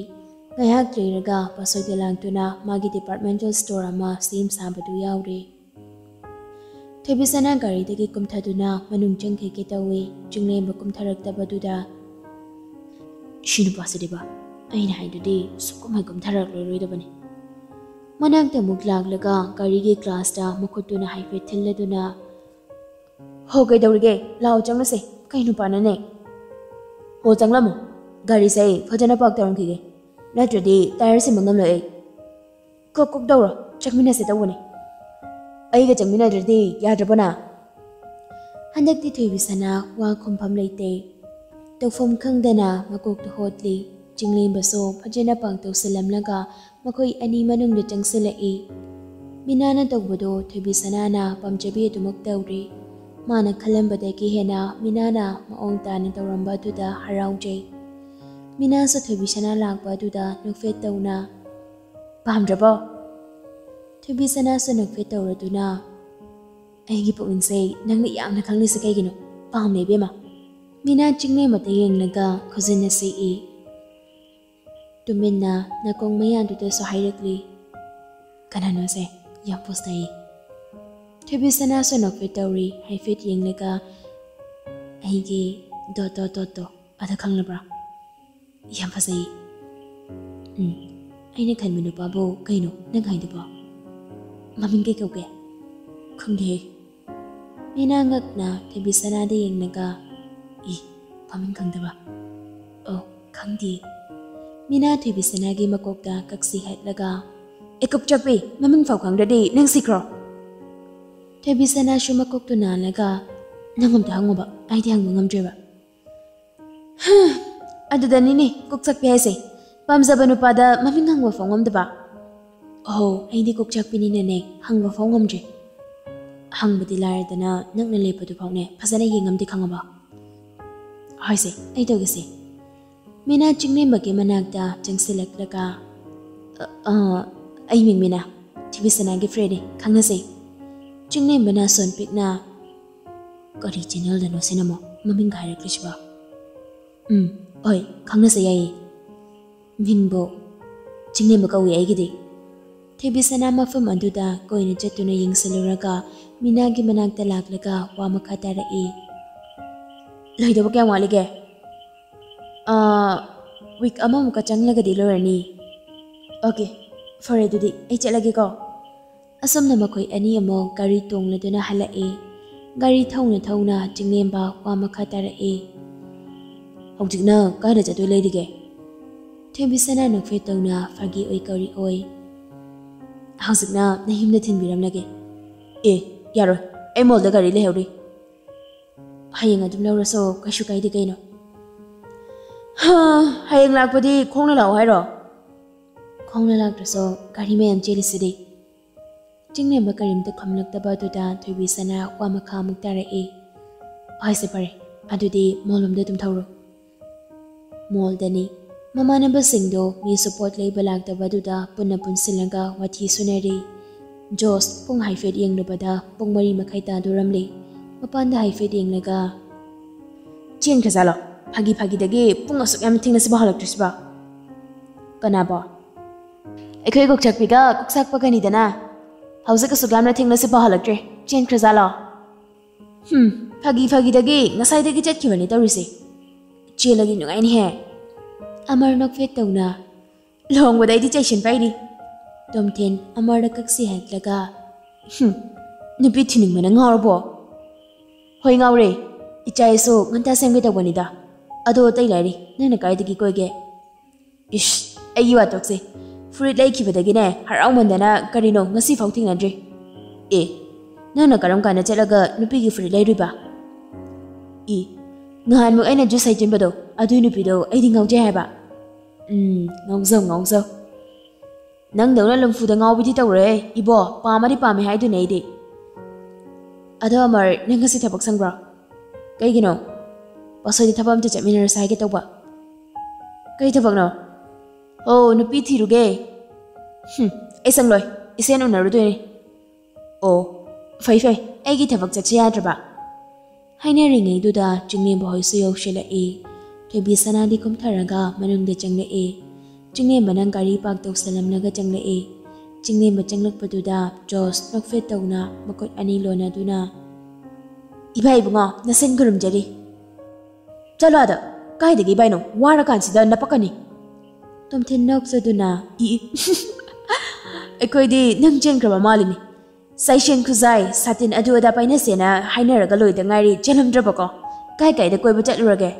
ꯉꯥꯏꯍꯥꯛ ꯂꯩꯔꯒ ꯄꯥꯁꯣꯏꯗ ꯂꯥꯡꯗꯨꯅ ꯃꯥꯒꯤ departmental store ꯑꯃ ꯁꯦꯝ ꯁꯥꯕꯗꯨ ꯌꯥꯎꯔꯦ꯫ ꯊꯣꯏꯕꯤꯁꯅꯥ ꯒꯥꯔꯤꯗꯒꯤ ꯀꯨꯝꯊꯗꯨꯅ ꯃꯅꯨꯡ ꯆꯪꯈꯤꯒꯦ ꯇꯧꯏ꯫ ꯆꯤꯡꯂꯦꯝꯕ ꯀꯨꯝꯊꯔꯛꯇꯕꯗꯨꯗ, "ꯁꯤ ꯅꯨꯄꯥꯁꯤꯗꯤꯕ, ꯑꯩꯅ ꯍꯥꯏꯗꯨꯗꯤ ꯁꯨꯛꯀꯨꯝ ꯍꯦꯛ ꯀꯨꯝꯊꯔꯛꯂꯔꯣꯏꯗꯕꯅꯤ"꯫ ꯃꯅꯥꯛꯇ ꯑꯃꯨꯛ ꯂꯥꯛꯂꯒ ꯒꯥꯔꯤꯒꯤ ꯒ꯭ꯂꯥꯁꯇ ꯃꯈꯨꯠꯇꯨꯅ ꯍꯥꯏꯐꯦꯠ ꯊꯤꯜꯂꯗꯨꯅ, "ꯍꯣ, ꯀꯩꯗꯧꯔꯤꯒꯦ? ꯂꯥꯛꯑꯣ, ꯆꯪꯂꯁꯦ꯫ ꯀꯩ ꯅꯨꯄꯥꯅꯣꯅꯦ? ꯍꯣ, ꯆꯪꯂꯝꯃꯣ꯫ ꯒꯥꯔꯤꯁꯦ ꯑꯩ ꯐꯖꯅ ꯄꯥꯔꯛ ꯇꯧꯔꯝꯈꯤꯒꯦ, ꯅꯠꯇ꯭ꯔꯗꯤ ꯇꯥꯌꯔ ꯁꯤꯟꯕ ꯉꯝꯂꯣꯏ ꯑꯩ꯫ ꯀꯣꯛ ꯀꯣꯛ ꯇꯧꯔꯣ, ꯆꯠꯃꯤꯟꯅꯁꯦ ꯇꯧꯕꯅꯦ꯫ ꯑꯩꯒ ꯆꯠꯃꯤꯟꯅꯗ꯭ꯔꯗꯤ ꯌꯥꯗ꯭ꯔꯕꯣ ꯅꯪ?" ꯍꯟꯗꯛꯇꯤ ꯊꯣꯏꯕꯤꯁꯅꯥ ꯋꯥ ꯈꯨꯝꯐꯝ ꯂꯩꯇꯦ꯫ ꯇꯧꯐꯝ ꯈꯪꯗꯅ ꯃꯀꯣꯛꯇ ꯍꯣꯠꯂꯤ꯫ ꯆꯤꯡꯂꯦꯝꯕꯁꯨ ꯐꯖꯅ ꯄꯥꯡꯇꯧꯁꯤꯜꯂꯝꯂꯒ ꯃꯈꯣꯏ ꯑꯅꯤ ꯃꯅꯨꯡꯗ ꯆꯪꯁꯤꯜꯂꯛꯏ꯫ ꯃꯤꯅꯥꯅ ꯇꯧꯕꯗꯣ ꯊꯣꯏꯕꯤꯁꯅꯥꯅ ꯄꯥꯝꯖꯕꯤ ꯑꯗꯨꯃꯛ ꯇꯧꯔꯤ꯫ ꯃꯥꯅ ꯈꯜꯂꯝꯕꯗꯒꯤ ꯍꯦꯟꯅ ꯃꯤꯅꯥꯅ ꯃꯑꯣꯡ ꯇꯥꯅ ꯇꯧꯔꯝꯕ ꯑꯗꯨꯗ ꯍꯔꯥꯎꯖꯩ꯫ ꯃꯤꯅꯥꯁꯨ ꯊꯣꯏꯕꯤꯁꯅꯥ ꯂꯥꯛꯄ ꯑꯗꯨꯗ ꯅꯣꯛꯐꯦꯠ ꯇꯧꯅ, "ꯄꯥꯝꯗ꯭ꯔꯕꯣ?" ꯊꯣꯏꯕꯤꯁꯅꯥꯁꯨ ꯅꯣꯛꯐꯦꯠ ꯇꯧꯔꯗꯨꯅ, "ꯑꯩꯒꯤ ꯄꯨꯛꯅꯤꯡꯁꯦ ꯅꯪꯅ ꯌꯥꯝꯅ ꯈꯪꯂꯤꯁꯦ ꯀꯩꯒꯤꯅꯣ? ꯄꯥꯝꯃꯦ ꯏꯕꯦꯝꯃ"꯫ ꯃꯤꯅꯥ ꯆꯤꯡꯂꯦꯝꯕꯗ ꯌꯦꯡꯂꯒ ꯈꯨꯖꯤꯟꯅ ꯁꯤꯛꯏ꯫ ꯇꯨꯃꯤꯟꯅ ꯅꯥꯀꯣꯡ ꯃꯌꯥꯗꯨꯗꯁꯨ ꯍꯥꯏꯔꯛꯂꯤ, "ꯀꯅꯥꯅꯣꯁꯦ? ꯌꯥꯝ ꯄꯣꯁ ꯇꯥꯏꯌꯦ"꯫ ꯊꯣꯏꯕꯤꯁꯅꯥꯁꯨ ꯅꯣꯛꯐꯦꯠ ꯇꯧꯔꯤ꯫ ꯍꯥꯏꯐꯦꯠ ꯌꯦꯡꯂꯒ, "ꯑꯩꯒꯤ ꯗꯣꯠ ꯗꯣꯠ ꯗꯣꯠꯇꯣ ꯑꯗ ꯈꯪꯂꯕ꯭ꯔꯥ? ꯌꯥꯝ ꯐꯖꯩ"꯫ "ꯎꯝ, ꯑꯩꯅ ꯈꯟꯕ ꯅꯨꯄꯥꯕꯨ ꯀꯩꯅꯣ ꯅꯪ ꯍꯥꯏꯗꯨꯕꯣ? ꯃꯃꯤꯡ ꯀꯩ ꯀꯧꯒꯦ?" "ꯈꯪꯗꯦ"꯫ ꯃꯤꯅꯥ ꯉꯛꯅ ꯊꯣꯏꯕꯤꯁꯅꯥꯗ ꯌꯦꯡꯂꯒ, "ꯏ, ꯃꯃꯤꯡ ꯈꯪꯗꯕ? ꯑꯣ, ꯈꯪꯗꯦ"꯫ ꯃꯤꯅꯥ ꯊꯣꯏꯕꯤꯁꯅꯥꯒꯤ ꯃꯀꯣꯛꯇ ꯀꯛꯁꯤ ꯍꯠꯂꯒ, "ꯑꯦ ꯀꯣꯛꯆꯥꯛꯄꯤ, ꯃꯃꯤꯡ ꯐꯥꯎ ꯈꯪꯗ꯭ꯔꯗꯤ ꯅꯪ ꯁꯤꯈ꯭ꯔꯣ"꯫ ꯊꯣꯏꯕꯤꯁꯅꯥꯁꯨ ꯃꯀꯣꯛꯇꯨ ꯅꯥꯜꯂꯒ, "ꯅꯪ ꯑꯝꯇ ꯍꯪꯉꯨꯕ, ꯑꯩꯗꯤ ꯍꯪꯕ ꯉꯝꯗ꯭ꯔꯦꯕ"꯫ "ꯍꯝ, ꯑꯗꯨꯗꯅꯤꯅꯦ ꯀꯣꯛꯆꯥꯛꯄꯤ ꯍꯥꯏꯁꯦ, ꯄꯥꯝꯖꯕ ꯅꯨꯄꯥꯗ ꯃꯃꯤꯡ ꯍꯪꯕ ꯐꯥꯎ ꯉꯝꯗꯕ"꯫ "ꯑꯍꯣ, ꯑꯩꯗꯤ ꯀꯣꯛꯆꯥꯛꯄꯤꯅꯤꯅꯅꯦ ꯍꯪꯕ ꯐꯥꯎ ꯉꯝꯗ꯭ꯔꯦ"꯫ "ꯍꯪꯕꯗꯤ ꯂꯥꯏꯔꯗꯅ ꯅꯛꯅ ꯂꯦꯞꯄꯗꯨ ꯐꯥꯎꯅꯦ ꯐꯖꯅ ꯌꯦꯡꯉꯝꯗꯦ ꯈꯪꯉꯕ"꯫ "ꯍꯣꯏꯁꯦ, ꯑꯩ ꯇꯧꯒꯦꯁꯦ"꯫ ꯃꯤꯅꯥ ꯆꯤꯡꯂꯦꯝꯕꯒꯤ ꯃꯅꯥꯛꯇ ꯆꯪꯁꯤꯜꯂꯛꯂꯒ, "ꯑ, ꯑ, ꯑꯩ ꯃꯤꯡ ꯃꯤꯅꯥ, ꯊꯣꯏꯕꯤꯁꯅꯥꯒꯤ ꯐ꯭ꯔꯦꯟꯅꯦ, ꯈꯪꯅꯁꯦ"꯫ ꯆꯤꯡꯂꯦꯝꯕꯅ ꯁꯣꯟ ꯄꯤꯛꯅ, "ꯀꯔꯤ ꯆꯦꯅꯦꯜꯗꯅꯣ ꯁꯤꯅꯃꯣ ꯃꯃꯤꯡꯒ ꯍꯥꯏꯔꯛꯂꯤꯁꯤꯕꯣ? ꯎꯝ, ꯍꯣꯏ, ꯈꯪꯅꯁꯦ ꯌꯥꯏꯌꯦ꯫ ꯃꯤꯡꯕꯨ ꯆꯤꯡꯂꯦꯝꯕ ꯀꯧꯏ ꯑꯩꯒꯤꯗꯤ"꯫ ꯊꯣꯏꯕꯤꯁꯅꯥ ꯃꯐꯝ ꯑꯗꯨꯗ ꯀꯣꯏꯅ ꯆꯠꯇꯨꯅ ꯌꯦꯡꯁꯤꯜꯂꯨꯔꯒ ꯃꯤꯅꯥꯒꯤ ꯃꯅꯥꯛꯇ ꯂꯥꯛꯂꯒ ꯋꯥ ꯃꯈꯥ ꯇꯥꯔꯛꯏ꯫ "ꯂꯣꯏꯗꯧꯕ ꯀꯌꯥꯝ ꯋꯥꯠꯂꯤꯒꯦ?" "ꯑꯥ, ꯋꯤꯛ ꯑꯃꯃꯨꯛꯀ ꯆꯪꯂꯒꯗꯤ ꯂꯣꯏꯔꯅꯤ꯫" "ꯑꯣꯀꯦ, ꯐꯔꯦ ꯑꯗꯨꯗꯤ ꯑꯩ ꯆꯠꯂꯒꯦꯀꯣ꯫" ꯑꯁꯨꯝꯅ ꯃꯈꯣꯏ ꯑꯅꯤ ꯑꯃꯨꯛ ꯒꯥꯔꯤ ꯇꯣꯡꯂꯗꯨꯅ ꯍꯜꯂꯛꯏ꯫ ꯒꯥꯔꯤ ꯊꯧꯅ ꯊꯧꯅ ꯆꯤꯡꯂꯦꯝꯕ ꯋꯥ ꯃꯈꯥ ꯇꯥꯔꯛꯏ꯫ "ꯍꯧꯖꯤꯛꯅ ꯀꯥꯏꯗ ꯆꯠꯇꯣꯏ ꯂꯩꯔꯤꯒꯦ?" ꯊꯣꯏꯕꯤꯁꯅꯥ ꯅꯣꯛꯐꯦꯠ ꯇꯧꯅ ꯐꯥꯒꯤ ꯑꯣꯏ ꯀꯧꯔꯤ ꯑꯣꯏ꯫ "ꯍꯧꯖꯤꯛꯅ ꯅꯌꯨꯝꯗ ꯊꯤꯟꯕꯤꯔꯝꯂꯒꯦ꯫" "ꯑꯦ, ꯌꯥꯔꯣꯏ, ꯑꯩ ꯃꯣꯜꯗ ꯒꯥꯔꯤ ꯂꯩꯍꯧꯔꯤ꯫" "ꯍꯌꯦꯡ ꯑꯗꯨꯝ ꯂꯧꯔꯁꯨ ꯀꯩꯁꯨ ꯀꯥꯏꯗꯦ ꯀꯩꯅꯣ꯫" "ꯍꯥ, ꯍꯌꯦꯡ ꯂꯥꯛꯄꯗꯤ ꯈꯣꯡꯅ ꯂꯥꯛꯑꯣ ꯍꯥꯏꯔꯣ?" "ꯈꯣꯡꯅ ꯂꯥꯛꯇ꯭ꯔꯁꯨ ꯒꯥꯔꯤ ꯃꯌꯥꯝ ꯆꯦꯜꯂꯤꯁꯤꯗꯤ꯫" ꯆꯤꯡꯂꯦꯝꯕ ꯀꯔꯤꯝꯇ ꯈꯨꯝꯂꯛꯇꯕ ꯑꯗꯨꯗ ꯊꯣꯏꯕꯤꯁꯅꯥ ꯋꯥ ꯃꯈꯥ ꯑꯃꯨꯛ ꯇꯥꯔꯛꯏ꯫ "ꯍꯣꯏꯁꯦ ꯐꯔꯦ, ꯑꯗꯨꯗꯤ ꯃꯣꯜꯂꯣꯝꯗ ꯑꯗꯨꯝ ꯊꯧꯔꯣ꯫" ꯃꯣꯜꯗꯅꯤ꯫ ꯃꯃꯥꯟꯅꯕꯁꯤꯡꯗꯣ ꯃꯤꯁꯨ ꯄꯣꯠ ꯂꯩꯕ ꯂꯥꯛꯇꯕ ꯑꯗꯨꯗ ꯄꯨꯟꯅ ꯄꯨꯟꯁꯤꯜꯂꯒ ꯋꯥꯊꯤ ꯁꯨꯅꯔꯤ꯫ ꯖꯣꯁ ꯄꯨꯡ ꯍꯥꯏꯐꯦꯠ ꯌꯦꯡꯂꯨꯕꯗ ꯄꯨꯡ ꯃꯔꯤ ꯃꯈꯥꯏ ꯇꯥꯗꯣꯔꯝꯂꯦ꯫ ꯃꯄꯥꯟꯗ ꯍꯥꯏꯐꯦꯠ ꯌꯦꯡꯂꯒ, "ꯆꯦꯟꯈ꯭ꯔꯖꯥꯠꯂꯣ? ꯐꯥꯒꯤ ꯐꯥꯒꯤꯗꯒꯤ ꯄꯨꯡ ꯑꯁꯨꯛ ꯌꯥꯝꯅ ꯊꯦꯡꯅꯁꯤꯕ ꯍꯜꯂꯛꯇ꯭ꯔꯤꯁꯤꯕ?" "ꯀꯅꯥꯕꯣ?" "ꯑꯩꯈꯣꯏ ꯀꯣꯛꯆꯥꯛꯄꯤꯒ ꯀꯣꯛꯆꯥꯛꯄꯒꯅꯤꯗꯅ꯫ ꯍꯧꯖꯤꯛ ꯑꯁꯨꯛ ꯌꯥꯝꯅ ꯊꯦꯡꯅꯁꯤꯕ ꯍꯜꯂꯛꯇ꯭ꯔꯦ꯫ ꯆꯦꯟꯈ꯭ꯔꯖꯥꯠꯂꯣ?" "ꯍꯨꯝ, ꯐꯥꯒꯤ ꯐꯥꯒꯤꯗꯒꯤ ꯉꯁꯥꯏꯗꯒꯤ ꯆꯠꯈꯤꯕꯅꯤ ꯇꯧꯔꯤꯁꯦ꯫ ꯆꯦꯜꯂꯗꯤ ꯅꯨꯡꯉꯥꯏꯅꯤꯍꯦ꯫" ꯑꯃꯔ ꯅꯣꯛꯐꯦꯠ ꯇꯧꯅ, "ꯂꯨꯍꯣꯡꯕꯗ ꯑꯩꯗꯤ ꯆꯩꯁꯤꯟ ꯄꯥꯏꯅꯤ꯫" ꯇꯣꯝꯊꯤꯟ ꯑꯃꯔꯗ ꯀꯛꯁꯤ ꯍꯦꯛꯂꯒ, "ꯍꯨꯝ, ꯅꯨꯄꯤ ꯊꯤꯅꯤꯡꯕꯅ ꯉꯥꯎꯔꯕꯣ?" "ꯍꯣꯏ ꯉꯥꯎꯔꯦ꯫ ꯏꯆꯥ ꯏꯁꯨ ꯉꯟꯇꯥ ꯁꯦꯝꯒꯦ ꯇꯧꯕꯅꯤꯗ꯫ ꯑꯗꯣ ꯑꯇꯩ ꯂꯥꯏꯔꯤ, ꯅꯪꯅ ꯀꯥꯏꯗꯒꯤ ꯀꯣꯏꯒꯦ?" "ꯏꯁ, ꯑꯩꯒꯤ ꯋꯥꯊꯣꯛꯁꯦ꯫ ꯐꯨꯔꯤꯠ ꯂꯩꯈꯤꯕꯗꯒꯤꯅꯦ ꯍꯔꯥꯎꯃꯟꯗꯅ ꯀꯔꯤꯅꯣ ꯉꯁꯤꯐꯥꯎ ꯊꯦꯡꯅꯗ꯭ꯔꯤ꯫ ꯑꯦ, ꯅꯪꯅ ꯀꯔꯝ ꯀꯥꯟꯗ ꯆꯠꯂꯒ ꯅꯨꯄꯤꯒꯤ ꯐꯨꯔꯤꯠ ꯂꯩꯔꯨꯏꯕ?" "ꯏ, ꯉꯍꯥꯟꯃꯨꯛ ꯑꯩꯅ ꯖꯨꯁ ꯍꯩꯖꯤꯟꯕꯗꯣ, ꯑꯗꯨꯏ ꯅꯨꯄꯤꯗꯣ ꯑꯩꯗꯤ ꯉꯥꯎꯖꯩ ꯍꯥꯏꯕ꯫" "ꯎꯝ, ꯉꯥꯎꯖꯧ, ꯉꯥꯎꯖꯧ꯫ ꯅꯪꯗꯧꯅ ꯂꯨꯝꯐꯨꯗ ꯉꯥꯎꯕꯤꯗꯤ ꯇꯧꯔꯣꯏꯍꯦ, ꯏꯕꯣ, ꯄꯥꯝꯃꯗꯤ ꯄꯥꯝꯃꯦ ꯍꯥꯏꯗꯨꯅꯦ ꯑꯩꯗꯤ꯫ ꯑꯗꯣ ꯑꯃꯔ, ꯅꯪ ꯉꯁꯤ ꯊꯕꯛ ꯁꯪꯕ꯭ꯔꯣ?" "ꯀꯩꯒꯤꯅꯣ?" "ꯄꯥꯁꯣꯏꯗꯤ ꯊꯕꯛ ꯑꯝꯇ ꯆꯠꯃꯤꯟꯅꯔꯁꯦ ꯍꯥꯏꯒꯦ ꯇꯧꯕ꯫" "ꯀꯩ ꯊꯕꯛꯅꯣ?" "ꯑꯣ, ꯅꯨꯄꯤ ꯊꯤꯔꯨꯒꯦ꯫" "ꯍꯨꯝ, ꯑꯩ ꯁꯪꯂꯣꯏ, ꯏꯆꯦꯅ ꯎꯅꯔꯨꯗꯣꯏꯅꯤ꯫" "ꯑꯣ, ꯐꯩ ꯐꯩ, ꯑꯩꯒꯤ ꯊꯕꯛ ꯆꯠꯁꯦ ꯌꯥꯗ꯭ꯔꯕ?" ꯍꯥꯏꯅꯔꯤꯉꯩꯗꯨꯗ ꯆꯤꯡꯂꯦꯝꯕ ꯍꯣꯏꯁꯨ ꯌꯧꯁꯤꯜꯂꯛꯏ꯫ ꯊꯣꯏꯕꯤꯁꯅꯥꯗꯤ ꯀꯨꯝꯊꯔꯒ ꯃꯅꯨꯡꯗ ꯆꯪꯂꯛꯏ꯫ ꯆꯤꯡꯂꯦꯝꯕꯅ ꯒꯥꯔꯤ ꯄꯥꯔꯛ ꯇꯧꯁꯜꯂꯝꯂꯒ ꯆꯪꯂꯛꯏ꯫ ꯆꯤꯡꯂꯦꯝꯕ ꯆꯪꯂꯛꯄꯗꯨꯗ ꯖꯣꯁ ꯅꯣꯛꯐꯦꯠ ꯇꯧꯅ ꯃꯈꯨꯠ ꯑꯅꯤ ꯂꯣꯟꯅꯗꯨꯅ, "ꯏꯕꯥ ꯏꯕꯨꯡꯉꯣ, ꯅꯁꯤꯟ ꯈꯨꯔꯨꯝꯖꯔꯤ꯫ ꯆꯠꯂꯣ ꯑꯥꯗ꯫ ꯀꯥꯏꯗꯒꯤ ꯏꯕꯥꯏꯅꯣ? ꯋꯥꯔꯀꯥꯟꯁꯤꯗ ꯅꯄꯛꯀꯅꯤ꯫" ꯇꯣꯝꯊꯤꯟ ꯅꯣꯛꯆꯗꯨꯅ, "ꯏ, ꯑꯩꯈꯣꯏꯗꯤ ꯅꯪ ꯆꯦꯟꯈ꯭ꯔꯕ ꯃꯥꯜꯂꯤꯅꯤ꯫ ꯁꯥꯏꯁꯦꯟ ꯈꯨꯖꯥꯏ, ꯁꯥꯇꯤꯟ ꯑꯗꯨ ꯑꯗꯥ ꯄꯥꯏꯅꯁꯦꯅ ꯍꯥꯏꯅꯔꯒ ꯂꯣꯏꯗ ꯉꯥꯏꯔꯤ, ꯆꯦꯜꯂꯝꯗ꯭ꯔꯕꯀꯣ? ꯀꯥꯏ ꯀꯥꯏꯗ ꯀꯣꯏꯕ ꯆꯠꯂꯨꯔꯒꯦ?"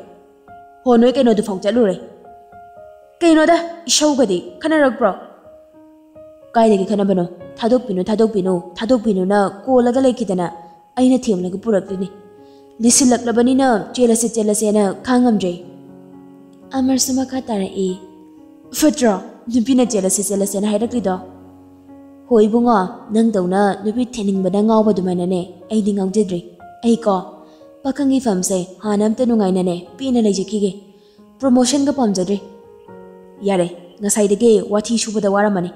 "ꯍꯣ, ꯅꯣꯏ ꯀꯩꯅꯣꯗꯨꯐꯥꯎ ꯆꯠꯂꯨꯔꯦ꯫" "ꯀꯩꯅꯣꯗ, ꯏꯁꯧꯒꯗꯤ ꯈꯠꯅꯔꯛꯄ꯭ꯔꯣ?" "ꯀꯥꯏꯗꯒꯤ ꯈꯠꯅꯕꯅꯣ? ꯊꯥꯗꯣꯛꯄꯤꯅꯨ, ꯊꯥꯗꯣꯛꯄꯤꯅꯨ, ꯊꯥꯗꯣꯛꯄꯤꯅꯨꯅ ꯀꯣꯜꯂꯒ ꯂꯩꯈꯤꯗꯅ ꯑꯩꯅ ꯊꯦꯝꯂꯒ ꯄꯨꯔꯛꯂꯤꯅꯤ꯫ ꯂꯤꯁꯤꯜꯂꯛꯂꯕꯅꯤꯅ ꯆꯦꯜꯂꯁꯦ, ꯆꯦꯜꯂꯁꯦꯅ ꯈꯥꯡꯉꯝꯗ꯭ꯔꯦ꯫" ꯑꯃꯔꯁꯨ ꯃꯈꯥ ꯇꯥꯔꯛꯏ, "ꯐꯠꯇ꯭ꯔꯣ ꯅꯨꯄꯤꯅ ꯆꯦꯜꯂꯁꯦ, ꯆꯦꯜꯂꯁꯦꯅ ꯍꯥꯏꯔꯛꯂꯤꯗꯣ?" "ꯍꯣꯏ ꯏꯕꯨꯡꯉꯣ, ꯅꯪꯗꯧꯅ ꯅꯨꯄꯤ ꯊꯦꯝꯅꯤꯡꯕꯅ ꯉꯥꯎꯕ ꯑꯗꯨꯃꯥꯏꯅꯅꯦ ꯑꯩꯗꯤ ꯉꯥꯎꯖꯗ꯭ꯔꯤ꯫ ꯑꯩꯀꯣ, ꯄꯥꯈꯪꯒꯤ ꯐꯝꯁꯦ ꯍꯥꯟꯅ ꯑꯝꯇ ꯅꯨꯡꯉꯥꯏꯅꯅꯦ ꯄꯦꯟꯅ ꯂꯩꯖꯈꯤꯒꯦ꯫ ꯄ꯭ꯔꯣꯃꯣꯁꯟꯒ ꯄꯥꯝꯖꯗ꯭ꯔꯤ꯫ ꯌꯥꯔꯦ, ꯉꯁꯥꯏꯗꯒꯤ ꯋꯥꯊꯤ ꯁꯨꯕꯗ ꯋꯥꯔꯝꯃꯅꯤ꯫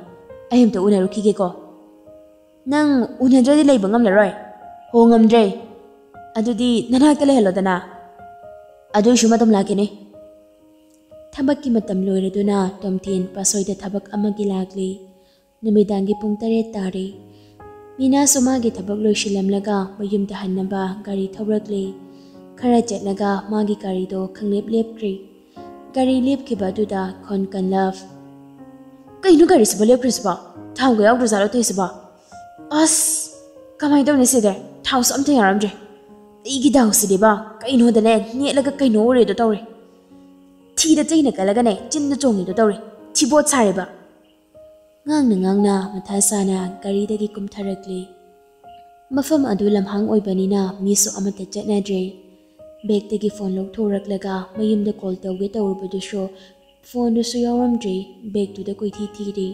ꯑꯩ ꯑꯝꯇ ꯎꯅꯔꯨꯈꯤꯒꯦꯀꯣ꯫" "ꯅꯪ ꯎꯅꯗ꯭ꯔꯗꯤ ꯂꯩꯕ ꯉꯝꯂꯔꯣꯏ꯫" "ꯍꯣ, ꯉꯝꯗ꯭ꯔꯦ꯫" "ꯑꯗꯨꯗꯤ ꯅꯅꯥꯛꯇ ꯂꯩꯍꯜꯂꯣꯗꯅ꯫" "ꯑꯗꯨꯏꯁꯨ ꯃꯇꯝ ꯂꯥꯛꯈꯤꯅꯤ꯫" ꯊꯕꯛꯀꯤ ꯃꯇꯝ ꯂꯣꯏꯔꯗꯨꯅ ꯇꯣꯝꯊꯤꯟ ꯄꯥꯁꯣꯏꯗ ꯊꯕꯛ ꯑꯃꯒꯤ ꯂꯥꯛꯂꯤ꯫ ꯅꯨꯃꯤꯗꯥꯡꯒꯤ ꯄꯨꯡ ꯇꯔꯦꯠ ꯇꯥꯔꯦ꯫ ꯃꯤꯅꯥꯁꯨ ꯃꯥꯒꯤ ꯊꯕꯛ ꯂꯣꯏꯁꯤꯜꯂꯝꯂꯒ ꯃꯌꯨꯝꯗ ꯍꯟꯅꯕ ꯒꯥꯔꯤ ꯊꯧꯔꯛꯂꯦ꯫ ꯈꯔ ꯆꯠꯂꯒ ꯃꯥꯒꯤ ꯒꯥꯔꯤꯗꯣ ꯈꯪꯂꯦꯞ ꯂꯦꯞꯈ꯭ꯔꯦ꯫ ꯒꯥꯔꯤ ꯂꯦꯞꯈꯤꯕ ꯑꯗꯨꯗ ꯈꯣꯟ ꯀꯟꯂꯞ, "ꯀꯩꯅꯣ ꯒꯥꯔꯤꯁꯤꯕꯣ ꯂꯦꯞꯈ꯭ꯔꯤꯁꯤꯕꯣ? ꯊꯥꯎꯒ ꯌꯥꯎꯗ꯭ꯔꯖꯥꯠꯂꯣ ꯇꯧꯔꯤꯁꯤꯕꯣ? ꯑꯁ, ꯀꯃꯥꯏꯅ ꯇꯧꯅꯤ ꯁꯤꯗꯤ? ꯊꯥꯎꯁꯨ ꯑꯝꯇ ꯌꯥꯎꯔꯝꯗ꯭ꯔꯦ꯫ ꯑꯩꯒꯤ ꯗꯥꯎꯁꯤꯗꯤꯕ ꯀꯩꯅꯣꯗꯅꯦ ꯅꯦꯠꯂꯒ ꯀꯩꯅꯣ ꯑꯣꯏꯔꯦꯗꯣ ꯇꯧꯔꯦ꯫ ꯊꯤꯗ ꯆꯩꯅ ꯀꯜꯂꯒꯅꯦ ꯆꯤꯟꯗ ꯆꯣꯡꯉꯤꯗꯣ ꯇꯧꯔꯦ꯫ ꯊꯤꯕꯣꯠ ꯁꯥꯔꯦꯕ꯫" ꯉꯥꯡꯅ ꯉꯥꯡꯅ ꯃꯊꯥ ꯁꯥꯅ ꯒꯥꯔꯤꯗꯒꯤ ꯀꯨꯝꯊꯔꯛꯂꯤ꯫ ꯃꯐꯝ ꯑꯗꯨ ꯂꯝꯍꯥꯡ ꯑꯣꯏꯕꯅꯤꯅ ꯃꯤꯁꯨ ꯑꯃꯠꯇ ꯆꯠꯅꯗ꯭ꯔꯦ꯫ ꯕꯦꯒꯇꯒꯤ ꯐꯣꯟ ꯂꯧꯊꯣꯔꯛꯂꯒ ꯃꯌꯨꯝꯗ ꯀꯣꯜ ꯇꯧꯒꯦ ꯇꯧꯔꯨꯕꯗꯨꯁꯨ ꯐꯣꯟꯗꯨꯁꯨ ꯌꯥꯎꯔꯝꯗ꯭ꯔꯦ꯫ ꯕꯦꯒꯇꯨꯗ ꯀꯣꯏꯊꯤ ꯊꯤꯔꯦ꯫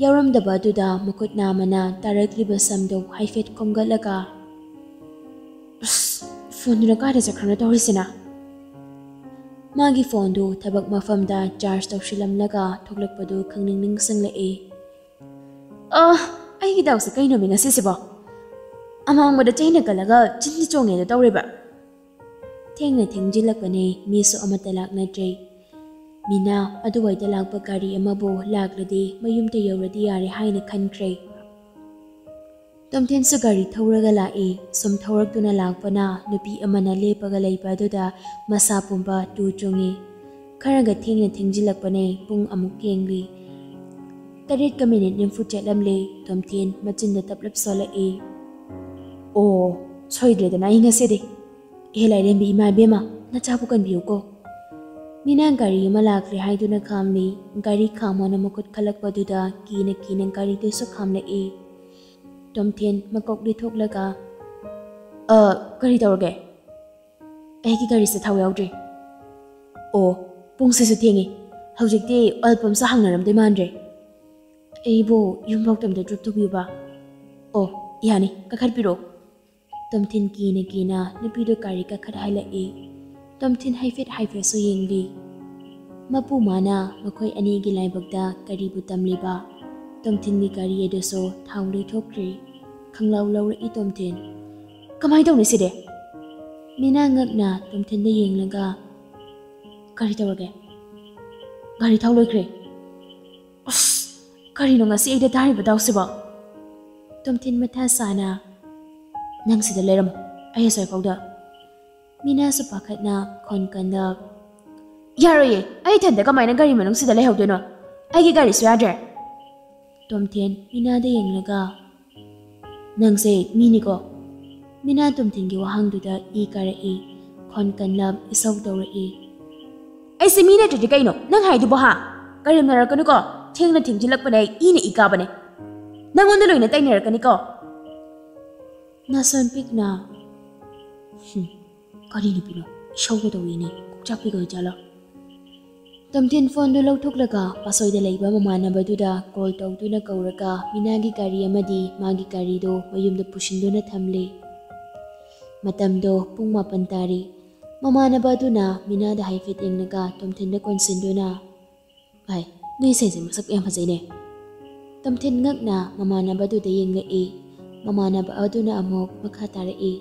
ꯌꯥꯎꯔꯝꯗꯕ ꯑꯗꯨꯗ ꯃꯈꯨꯠ ꯅꯥꯝꯃꯅ ꯇꯥꯔꯛꯂꯤꯕ ꯁꯝꯗꯣ ꯍꯥꯏꯐꯦꯠ ꯈꯣꯝꯒꯠꯂꯒ, "ꯑꯁ, ꯐꯣꯟꯗꯨꯅ ꯀꯥꯏꯗ ꯆꯠꯈ꯭ꯔꯅꯣ ꯇꯧꯔꯤꯁꯤꯅ?" ꯃꯥꯒꯤ ꯐꯣꯟꯗꯨ ꯊꯕꯛ ꯃꯐꯝꯗ ꯆꯥꯔꯖ ꯇꯧꯁꯤꯜꯂꯝꯂꯒ ꯊꯣꯛꯂꯛꯄꯗꯨ ꯈꯪꯅꯤꯡ ꯅꯤꯡꯁꯤꯡꯂꯛꯏ꯫ "ꯑ, ꯑꯩꯒꯤ ꯗꯥꯎꯁꯦ ꯀꯩꯅꯣꯃꯤ ꯉꯁꯤꯁꯤꯕꯣ? ꯑꯃꯥꯡꯕꯗ ꯆꯩꯅ ꯀꯜꯂꯒ ꯆꯤꯟꯗ ꯆꯣꯡꯉꯦꯗꯣ ꯇꯧꯔꯦꯕ꯫" ꯊꯦꯡꯅ ꯊꯦꯡꯖꯤꯜꯂꯛꯄꯅꯦ, ꯃꯤꯁꯨ ꯑꯃꯠꯇ ꯂꯥꯛꯅꯗ꯭ꯔꯦ꯫ ꯃꯤꯅꯥ ꯑꯗꯨꯋꯥꯏꯗ ꯂꯥꯛꯄ ꯒꯥꯔꯤ ꯑꯃꯕꯨ ꯂꯥꯛꯂꯗꯤ ꯃꯌꯨꯝꯗ ꯌꯧꯔꯗꯤ ꯌꯥꯔꯦ ꯍꯥꯏꯅ ꯈꯟꯈ꯭ꯔꯦ꯫ ꯇꯣꯝꯊꯤꯟꯁꯨ ꯒꯥꯔꯤ ꯊꯧꯔꯒ ꯂꯥꯛꯏ꯫ ꯁꯨꯝ ꯊꯧꯔꯛꯇꯨꯅ ꯂꯥꯛꯄꯅ ꯅꯨꯄꯤ ꯑꯃꯅ ꯂꯦꯞꯄꯒ ꯂꯩꯕ ꯑꯗꯨꯗ ꯃꯁꯥ ꯄꯨꯝꯕ ꯇꯨ ꯆꯨꯡꯉꯤ꯫ ꯈꯔꯒ ꯊꯦꯡꯅ ꯊꯦꯡꯖꯤꯜꯂꯛꯄꯅꯦ, ꯄꯨꯡ ꯑꯃꯨꯛ ꯌꯦꯡꯂꯤ꯫ ꯇꯔꯦꯠꯀ ꯃꯤꯅꯤꯠ ꯅꯤꯐꯨ ꯆꯠꯂꯝꯂꯦ꯫ ꯇꯣꯝꯊꯤꯟ ꯃꯆꯤꯟꯗ ꯇꯞꯂꯞ ꯁꯣꯜꯂꯛꯏ꯫ ꯑꯣ, ꯁꯣꯏꯗ꯭ꯔꯦꯗꯅ ꯑꯩ ꯉꯁꯤꯗꯤ꯫ ꯑꯦ ꯂꯥꯏꯔꯦꯝꯕꯤ ꯏꯃꯥ ꯏꯕꯦꯝꯃ, ꯅꯆꯥꯕꯨ ꯀꯟꯕꯤꯌꯨꯀꯣ꯫ ꯃꯤꯅꯥ ꯒꯥꯔꯤ ꯑꯃ ꯂꯥꯛꯂꯦ ꯍꯥꯏꯗꯨꯅ ꯈꯥꯝꯂꯤ꯫ ꯒꯥꯔꯤ ꯈꯥꯝꯃꯣꯅ ꯃꯈꯨꯠ ꯈꯜꯂꯛꯄꯗꯨꯗ ꯀꯤꯅ ꯀꯤꯅ ꯒꯥꯔꯤꯗꯨꯁꯨ ꯈꯥꯝꯂꯛꯏ꯫ ꯇꯣꯝꯊꯤꯟ ꯃꯀꯣꯛ ꯂꯤꯊꯣꯛꯂꯒ, "ꯑ, ꯀꯔꯤ ꯇꯧꯔꯒꯦ? ꯑꯩꯒꯤ ꯒꯥꯔꯤꯁꯦ ꯊꯥꯎ ꯌꯥꯎꯗ꯭ꯔꯦ꯫ ꯑꯣ, ꯄꯨꯡꯁꯤꯁꯨ ꯊꯦꯡꯉꯤ꯫ ꯍꯧꯖꯤꯛꯇꯤ ꯑꯣꯏꯜ ꯄꯝꯁꯨ ꯍꯥꯡꯅꯔꯝꯗꯣꯏ ꯃꯥꯟꯗ꯭ꯔꯦ꯫ ꯑꯩꯕꯨ ꯌꯨꯝꯐꯥꯎꯇ ꯑꯝꯇ ꯗ꯭ꯔꯣꯞ ꯇꯧꯕꯤꯌꯨꯕ꯫" "ꯑꯣ, ꯌꯥꯅꯤ, ꯀꯥꯈꯠꯄꯤꯔꯣ꯫" ꯇꯣꯝꯊꯤꯟ ꯀꯤꯅ ꯀꯤꯅ ꯅꯨꯄꯤꯗꯨ ꯒꯥꯔꯤ ꯀꯥꯈꯠꯍꯜꯂꯛꯏ꯫ ꯇꯣꯝꯊꯤꯟ ꯍꯥꯏꯐꯦꯠ ꯍꯥꯏꯐꯦꯠꯁꯨ ꯌꯦꯡꯂꯤ꯫ ꯃꯄꯨ ꯃꯥꯅ ꯃꯈꯣꯏ ꯑꯅꯤꯒꯤ ꯂꯥꯏꯕꯛꯇ ꯀꯔꯤꯕꯨ ꯇꯝꯂꯤꯕ? ꯇꯣꯝꯊꯤꯟꯒꯤ ꯒꯥꯔꯤ ꯑꯗꯨꯁꯨ ꯊꯥꯎ ꯂꯣꯏꯊꯣꯛꯈ꯭ꯔꯦ꯫ ꯈꯪꯂꯥꯎ ꯂꯧꯔꯛꯏ ꯇꯣꯝꯊꯤꯟ꯫ "ꯀꯃꯥꯏ ꯇꯧꯅꯤ ꯁꯤꯗꯤ?" ꯃꯤꯅꯥ ꯉꯛꯅ ꯇꯣꯝꯊꯤꯟꯗ ꯌꯦꯡꯂꯒ, "ꯀꯔꯤ ꯇꯧꯔꯒꯦ?" "ꯒꯥꯔꯤ ꯊꯥꯎ ꯂꯣꯏꯈ꯭ꯔꯦ꯫" "ꯑꯁ, ꯀꯔꯤꯅꯣ ꯉꯁꯤ ꯑꯩꯗ ꯇꯥꯔꯤꯕ ꯗꯥꯎꯁꯤꯕꯣ?" ꯇꯣꯝꯊꯤꯟ ꯃꯊꯥ ꯁꯥꯅ, "ꯅꯪ ꯁꯤꯗ ꯂꯩꯔꯝꯃꯣ, ꯑꯩ ꯑꯁ꯭ꯋꯥꯏꯐꯥꯎꯗ꯫" ꯃꯤꯅꯥꯁꯨ ꯄꯥꯈꯠꯅ ꯈꯣꯟ ꯀꯟꯗ, "ꯌꯥꯔꯣꯏꯌꯦ, ꯑꯩ ꯏꯊꯟꯗ ꯀꯃꯥꯏꯅ ꯒꯥꯔꯤ ꯃꯅꯨꯡꯁꯤꯗ ꯂꯩꯍꯧꯗꯣꯏꯅꯣ? ꯑꯩꯒꯤ ꯒꯥꯔꯤꯁꯨ ꯌꯥꯗ꯭ꯔꯦ꯫" ꯇꯣꯝꯊꯤꯟ ꯃꯤꯅꯥꯗ ꯌꯦꯡꯂꯒ, "ꯅꯪꯁꯦ ꯃꯤꯅꯤꯀꯣ?" ꯃꯤꯅꯥ ꯇꯣꯝꯊꯤꯟꯒꯤ ꯋꯥꯍꯪꯗꯨꯗ ꯏ ꯀꯥꯔꯛꯏ꯫ ꯈꯣꯟ ꯀꯟꯅ ꯏꯁꯧ ꯇꯧꯔꯛꯏ꯫ "ꯑꯩꯁꯦ ꯃꯤ ꯅꯠꯇ꯭ꯔꯗꯤ ꯀꯩꯅꯣ ꯅꯪ ꯍꯥꯏꯗꯨꯕꯣ, ꯍꯥ? ꯀꯔꯦꯝꯅꯔꯛꯀꯅꯨꯀꯣ꯫ ꯊꯦꯡꯅ ꯊꯦꯡꯖꯤꯜꯂꯛꯄꯅꯦ ꯑꯩ ꯏꯅ ꯏ ꯀꯥꯕꯅꯦ꯫ ꯅꯪꯉꯣꯟꯗ ꯂꯣꯏꯅ ꯇꯩꯅꯔꯛꯀꯅꯤꯀꯣ꯫" ꯅꯥꯁꯣꯟ ꯄꯤꯛꯅ, "ꯍꯨꯝ, ꯀꯔꯤ ꯅꯨꯄꯤꯅꯣ? ꯏꯁꯧꯒ ꯇꯧꯔꯤꯅꯦ꯫ ꯀꯣꯛ ꯆꯥꯛꯄꯤꯒ ꯑꯣꯏꯖꯥꯠꯂꯣ?" ꯇꯣꯝꯊꯤꯟ ꯐꯣꯟꯗꯨ ꯂꯧꯊꯣꯛꯂꯒ ꯄꯥꯁꯣꯏꯗ ꯂꯩꯕ ꯃꯃꯥꯟꯅꯕꯗꯨꯗ ꯀꯣꯜ ꯇꯧꯗꯨꯅ ꯀꯧꯔꯒ ꯃꯤꯅꯥꯒꯤ ꯒꯥꯔꯤ ꯑꯃꯗꯤ ꯃꯥꯒꯤ ꯒꯥꯔꯤꯗꯨ ꯃꯌꯨꯝꯗ ꯄꯨꯁꯤꯟꯗꯨꯅ ꯊꯝꯂꯦ꯫ ꯃꯇꯝꯗꯣ ꯄꯨꯡ ꯃꯥꯄꯟ ꯇꯥꯔꯤ꯫ ꯃꯃꯥꯟꯅꯕ ꯑꯗꯨꯅ ꯃꯤꯅꯥꯗ ꯍꯥꯏꯐꯦꯠ ꯌꯦꯡꯂꯒ ꯇꯣꯝꯊꯤꯟꯗ ꯀꯣꯟꯁꯤꯟꯗꯨꯅ, "ꯚꯥꯏ, ꯅꯣꯏ ꯏꯁꯩꯁꯦ ꯃꯁꯛ ꯌꯥꯝ ꯐꯖꯩꯅꯦ꯫" ꯇꯣꯝꯊꯤꯟ ꯉꯛꯅ ꯃꯃꯥꯟꯅꯕ ꯑꯗꯨꯗ ꯌꯦꯡꯂꯛꯏ꯫ ꯃꯃꯥꯟꯅꯕ ꯑꯗꯨꯅ ꯑꯃꯨꯛ ꯃꯈꯥ ꯇꯥꯔꯛꯏ꯫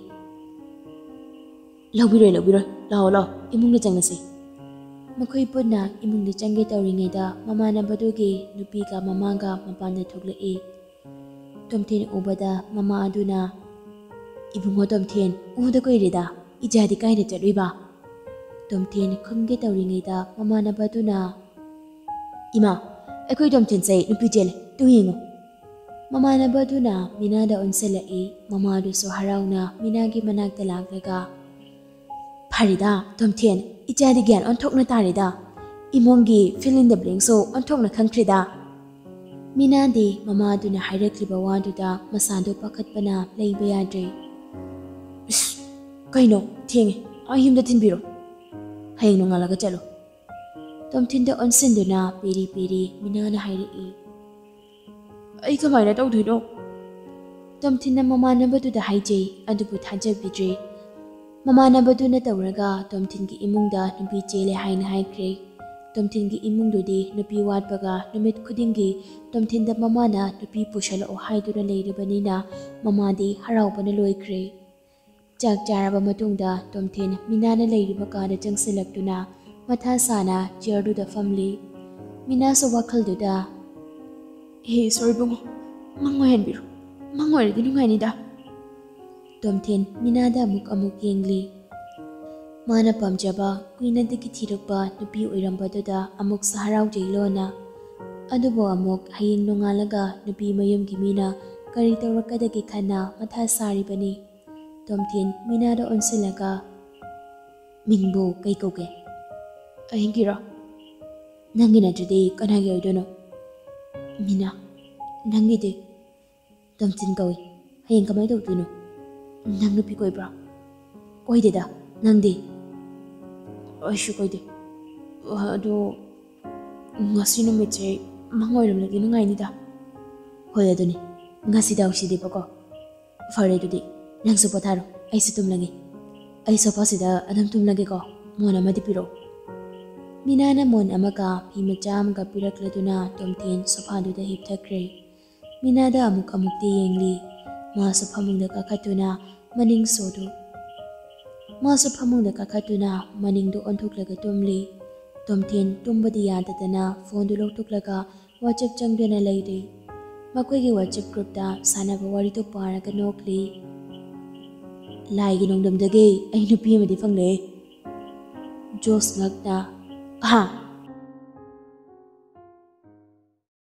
"ꯂꯧꯕꯤꯔꯣꯏ, ꯂꯧꯕꯤꯔꯣꯏ꯫ ꯂꯥꯛꯑꯣ, ꯂꯥꯛꯑꯣ, ꯏꯃꯨꯡꯗ ꯆꯪꯉꯁꯤ꯫" ꯃꯈꯣꯏ ꯄꯨꯟꯅ ꯏꯃꯨꯡꯗ ꯆꯪꯒꯦ ꯇꯧꯔꯤꯉꯩꯗ ꯃꯃꯥꯟꯅꯕꯗꯨꯒꯤ ꯅꯨꯄꯤꯒ ꯃꯃꯥꯒ ꯃꯄꯥꯟꯗ ꯊꯣꯛꯂꯛꯏ꯫ ꯇꯣꯝꯊꯤꯟ ꯎꯕꯗ ꯃꯃꯥ ꯑꯗꯨꯅ, "ꯏꯕꯨꯡꯉꯣ ꯇꯣꯝꯊꯤꯟ, ꯎꯗ ꯀꯨꯏꯔꯦꯗ, ꯏꯆꯥꯗꯤ ꯀꯥꯏꯗ ꯆꯠꯂꯨꯏꯕ?" ꯇꯣꯝꯊꯤꯟ ꯈꯨꯝꯒꯦ ꯇꯧꯔꯤꯉꯩꯗ ꯃꯃꯥꯟꯅꯕꯗꯨꯅ, "ꯏꯃꯥ, ꯑꯩꯈꯣꯏ ꯇꯣꯝꯊꯤꯟꯁꯦ ꯅꯨꯄꯤ ꯆꯦꯜꯂꯦ, ꯇꯨ ꯌꯦꯡꯉꯨ"꯫ ꯃꯃꯥꯟꯅꯕꯗꯨꯅ ꯃꯤꯅꯥꯗ ꯑꯣꯟꯁꯤꯜꯂꯛꯏ꯫ ꯃꯃꯥꯗꯨꯁꯨ ꯍꯔꯥꯎꯅ ꯃꯤꯅꯥꯒꯤ ꯃꯅꯥꯛꯇ ꯂꯥꯛꯂꯒ, "ꯐꯔꯦꯗ ꯇꯣꯝꯊꯤꯟ, ꯏꯆꯥꯗꯤ ꯒ꯭ꯌꯥꯟ ꯑꯣꯟꯊꯣꯛꯅ ꯇꯥꯔꯦꯗ, ꯏꯃꯨꯡꯒꯤ fill in the blankꯁꯨ ꯑꯣꯟꯊꯣꯛꯅ ꯈꯪꯈ꯭ꯔꯦꯗ"꯫ ꯃꯤꯅꯥꯗꯤ ꯃꯃꯥꯗꯨꯅ ꯍꯥꯏꯔꯛꯂꯤꯕ ꯋꯥꯗꯨꯗ ꯃꯁꯥꯗꯨ ꯄꯥꯈꯠꯄꯅ ꯂꯩꯕ ꯌꯥꯗ꯭ꯔꯦ꯫ "ꯏꯁ, ꯀꯩꯅꯣ, ꯊꯦꯡꯉꯦ, ꯑꯩ ꯌꯨꯝꯗ ꯊꯤꯟꯕꯤꯔꯣ, ꯍꯌꯦꯡ ꯅꯣꯡꯉꯥꯜꯂꯒ ꯆꯠꯂꯣ"꯫ ꯇꯣꯝꯊꯤꯟꯗ ꯑꯣꯟꯁꯤꯟꯗꯨꯅ ꯄꯦꯔꯤ ꯄꯦꯔꯤ ꯃꯤꯅꯥꯅ ꯍꯥꯏꯔꯛꯏ꯫ "ꯑꯩ ꯀꯃꯥꯏꯅ ꯇꯧꯗꯣꯏꯅꯣ?" ꯇꯣꯝꯊꯤꯟꯅ ꯃꯃꯥꯟꯅꯕꯗꯨꯗ ꯍꯥꯏꯖꯩ, ꯑꯗꯨꯕꯨ ꯊꯥꯖꯕꯤꯗ꯭ꯔꯦ꯫ ꯃꯃꯥꯟꯅꯕꯗꯨꯅ ꯇꯧꯔꯒ ꯇꯣꯝꯊꯤꯟꯒꯤ ꯏꯃꯨꯡꯗ ꯅꯨꯄꯤ ꯆꯦꯜꯂꯦ ꯍꯥꯏꯅ ꯍꯥꯏꯈ꯭ꯔꯦ꯫ ꯇꯣꯝꯊꯤꯟꯒꯤ ꯏꯃꯨꯡꯗꯨꯗꯤ ꯅꯨꯄꯤ ꯋꯥꯠꯄꯒ ꯅꯨꯃꯤꯠ ꯈꯨꯗꯤꯡꯒꯤ ꯇꯣꯝꯊꯤꯟꯗ ꯃꯃꯥꯅ ꯅꯨꯄꯤ ꯄꯨꯁꯜꯂꯛꯑꯣ ꯍꯥꯏꯗꯨꯅ ꯂꯩꯔꯕꯅꯤꯅ ꯃꯃꯥꯗꯤ ꯍꯔꯥꯎꯕꯅ ꯂꯣꯏꯈ꯭ꯔꯦ꯫ ꯆꯥꯛ ꯆꯥꯔꯕ ꯃꯇꯨꯡꯗ ꯇꯣꯝꯊꯤꯟ ꯃꯤꯅꯥꯅ ꯂꯩꯔꯤꯕ ꯀꯥꯗ ꯆꯪꯁꯤꯜꯂꯛꯇꯨꯅ ꯃꯊꯥ ꯁꯥꯅ chairꯗꯨꯗ ꯐꯝꯂꯤ꯫ ꯃꯤꯅꯥꯁꯨ ꯋꯥꯈꯜꯗꯨꯗ, "ꯍꯦ ꯏꯁꯣꯔ ꯏꯕꯨꯡꯉꯣ, ꯃꯪ ꯑꯣꯏꯍꯟꯕꯤꯔꯣ, ꯃꯪ ꯑꯣꯏꯔꯗꯤ ꯅꯨꯡꯉꯥꯏꯅꯤꯗ"꯫ ꯇꯣꯝꯊꯤꯟ ꯃꯤꯅꯥꯗ ꯑꯃꯨꯛ ꯑꯃꯨꯛ ꯌꯦꯡꯂꯤ꯫ ꯃꯥꯅ ꯄꯥꯝꯖꯕ, ꯀꯨꯏꯅꯗꯒꯤ ꯊꯤꯔꯛꯄ ꯅꯨꯄꯤ ꯑꯣꯏꯔꯝꯕꯗꯨꯗ ꯑꯃꯨꯛꯁꯨ ꯍꯔꯥꯎꯖꯩ ꯂꯣꯟꯅ꯫ ꯑꯗꯨꯕꯨ ꯑꯃꯨꯛ ꯍꯌꯦꯡ ꯅꯣꯡꯉꯥꯜꯂꯒ ꯅꯨꯄꯤ ꯃꯌꯨꯝꯒꯤ ꯃꯤꯅ ꯀꯔꯤ ꯇꯧꯔꯛꯀꯗꯒꯦ ꯈꯟꯅ ꯃꯊꯥ ꯁꯥꯔꯤꯕꯅꯤ꯫ ꯇꯣꯝꯊꯤꯟ ꯃꯤꯅꯥꯗ ꯑꯣꯟꯁꯤꯜꯂꯒ, "ꯃꯤꯡꯕꯨ ꯀꯩ ꯀꯧꯒꯦ?" "ꯑꯩꯒꯤꯔꯣ? ꯅꯪꯒꯤ ꯅꯠꯇ꯭ꯔꯗꯤ ꯀꯅꯥꯒꯤ ꯑꯣꯏꯗꯣꯏꯅꯣ?" "ꯃꯤꯅꯥ, ꯅꯪꯒꯤꯗꯤ?" "ꯇꯣꯝꯊꯤꯟ ꯀꯧꯏ꯫ ꯍꯌꯦꯡ ꯀꯃꯥꯏꯅ ꯇꯧꯗꯣꯏꯅꯣ? ꯅꯪ ꯅꯨꯄꯤ ꯀꯣꯏꯕ꯭ꯔꯣ?" "ꯀꯣꯏꯗꯦꯗ꯫ ꯅꯪꯗꯤ?" "ꯑꯩꯁꯨ ꯀꯣꯏꯗꯦ꯫ ꯑꯗꯣ ꯉꯁꯤ ꯅꯨꯃꯤꯠꯁꯦ ꯃꯪ ꯑꯣꯏꯔꯝꯂꯗꯤ ꯅꯨꯡꯉꯥꯏꯅꯤꯗ"꯫ "ꯍꯣꯏ, ꯑꯗꯨꯅꯤ꯫ ꯉꯁꯤ ꯗꯥꯎꯁꯤꯗꯤꯕꯀꯣ꯫ ꯐꯔꯦ, ꯑꯗꯨꯗꯤ ꯅꯪꯁꯨ ꯄꯣꯊꯥꯔꯣ, ꯑꯩꯁꯨ ꯇꯨꯝꯂꯒꯦ꯫ ꯑꯩ sofaꯁꯤꯗ ꯑꯗꯨꯝ ꯇꯨꯝꯂꯒꯦꯀꯣ꯫ ꯃꯣꯟ ꯑꯃꯗꯤ ꯄꯤꯔꯛꯑꯣ"꯫ ꯃꯤꯅꯥꯅ ꯃꯣꯟ ꯑꯃꯒ ꯐꯤ ꯃꯆꯥ ꯑꯃꯒ ꯄꯤꯔꯛꯂꯗꯨꯅ ꯇꯣꯝꯊꯤꯟ sofaꯗꯨꯗ ꯍꯤꯞꯊꯈ꯭ꯔꯦ꯫ ꯃꯤꯅꯥꯗ ꯑꯃꯨꯛ ꯑꯃꯨꯛꯇꯤ ꯌꯦꯡꯂꯤ꯫ ꯃꯥꯁꯨ ꯐꯃꯨꯡꯗ ꯀꯥꯈꯠꯇꯨꯅ ꯃꯅꯤꯡ ꯁꯣꯗꯨ꯫ ꯃꯥꯁꯨ ꯐꯃꯨꯡꯗ ꯀꯥꯈꯠꯇꯨꯅ ꯃꯅꯤꯡꯗ ꯑꯣꯟꯊꯣꯛꯂꯒ ꯇꯨꯝꯂꯤ꯫ ꯇꯣꯝꯊꯤꯟ ꯇꯨꯝꯕꯗꯤ ꯌꯥꯗꯗꯅ ꯐꯣꯟꯗꯨ ꯂꯧꯊꯣꯛꯂꯒ WhatsApp ꯆꯪꯗꯨꯅ ꯂꯩꯔꯦ꯫ ꯃꯈꯣꯏꯒꯤ WhatsApp groupꯇ ꯁꯥꯟꯅꯕ ꯋꯥꯔꯤꯗꯨ ꯄꯥꯔꯒ ꯅꯣꯛꯂꯤ꯫ "ꯂꯥꯏꯒꯤ ꯅꯣꯡꯗꯝꯗꯒꯤ ꯑꯩ ꯅꯨꯄꯤ ꯑꯃꯗꯤ ꯐꯪꯂꯦ꯫" ꯖꯣꯁ ꯉꯛꯅ, "ꯍꯥ?"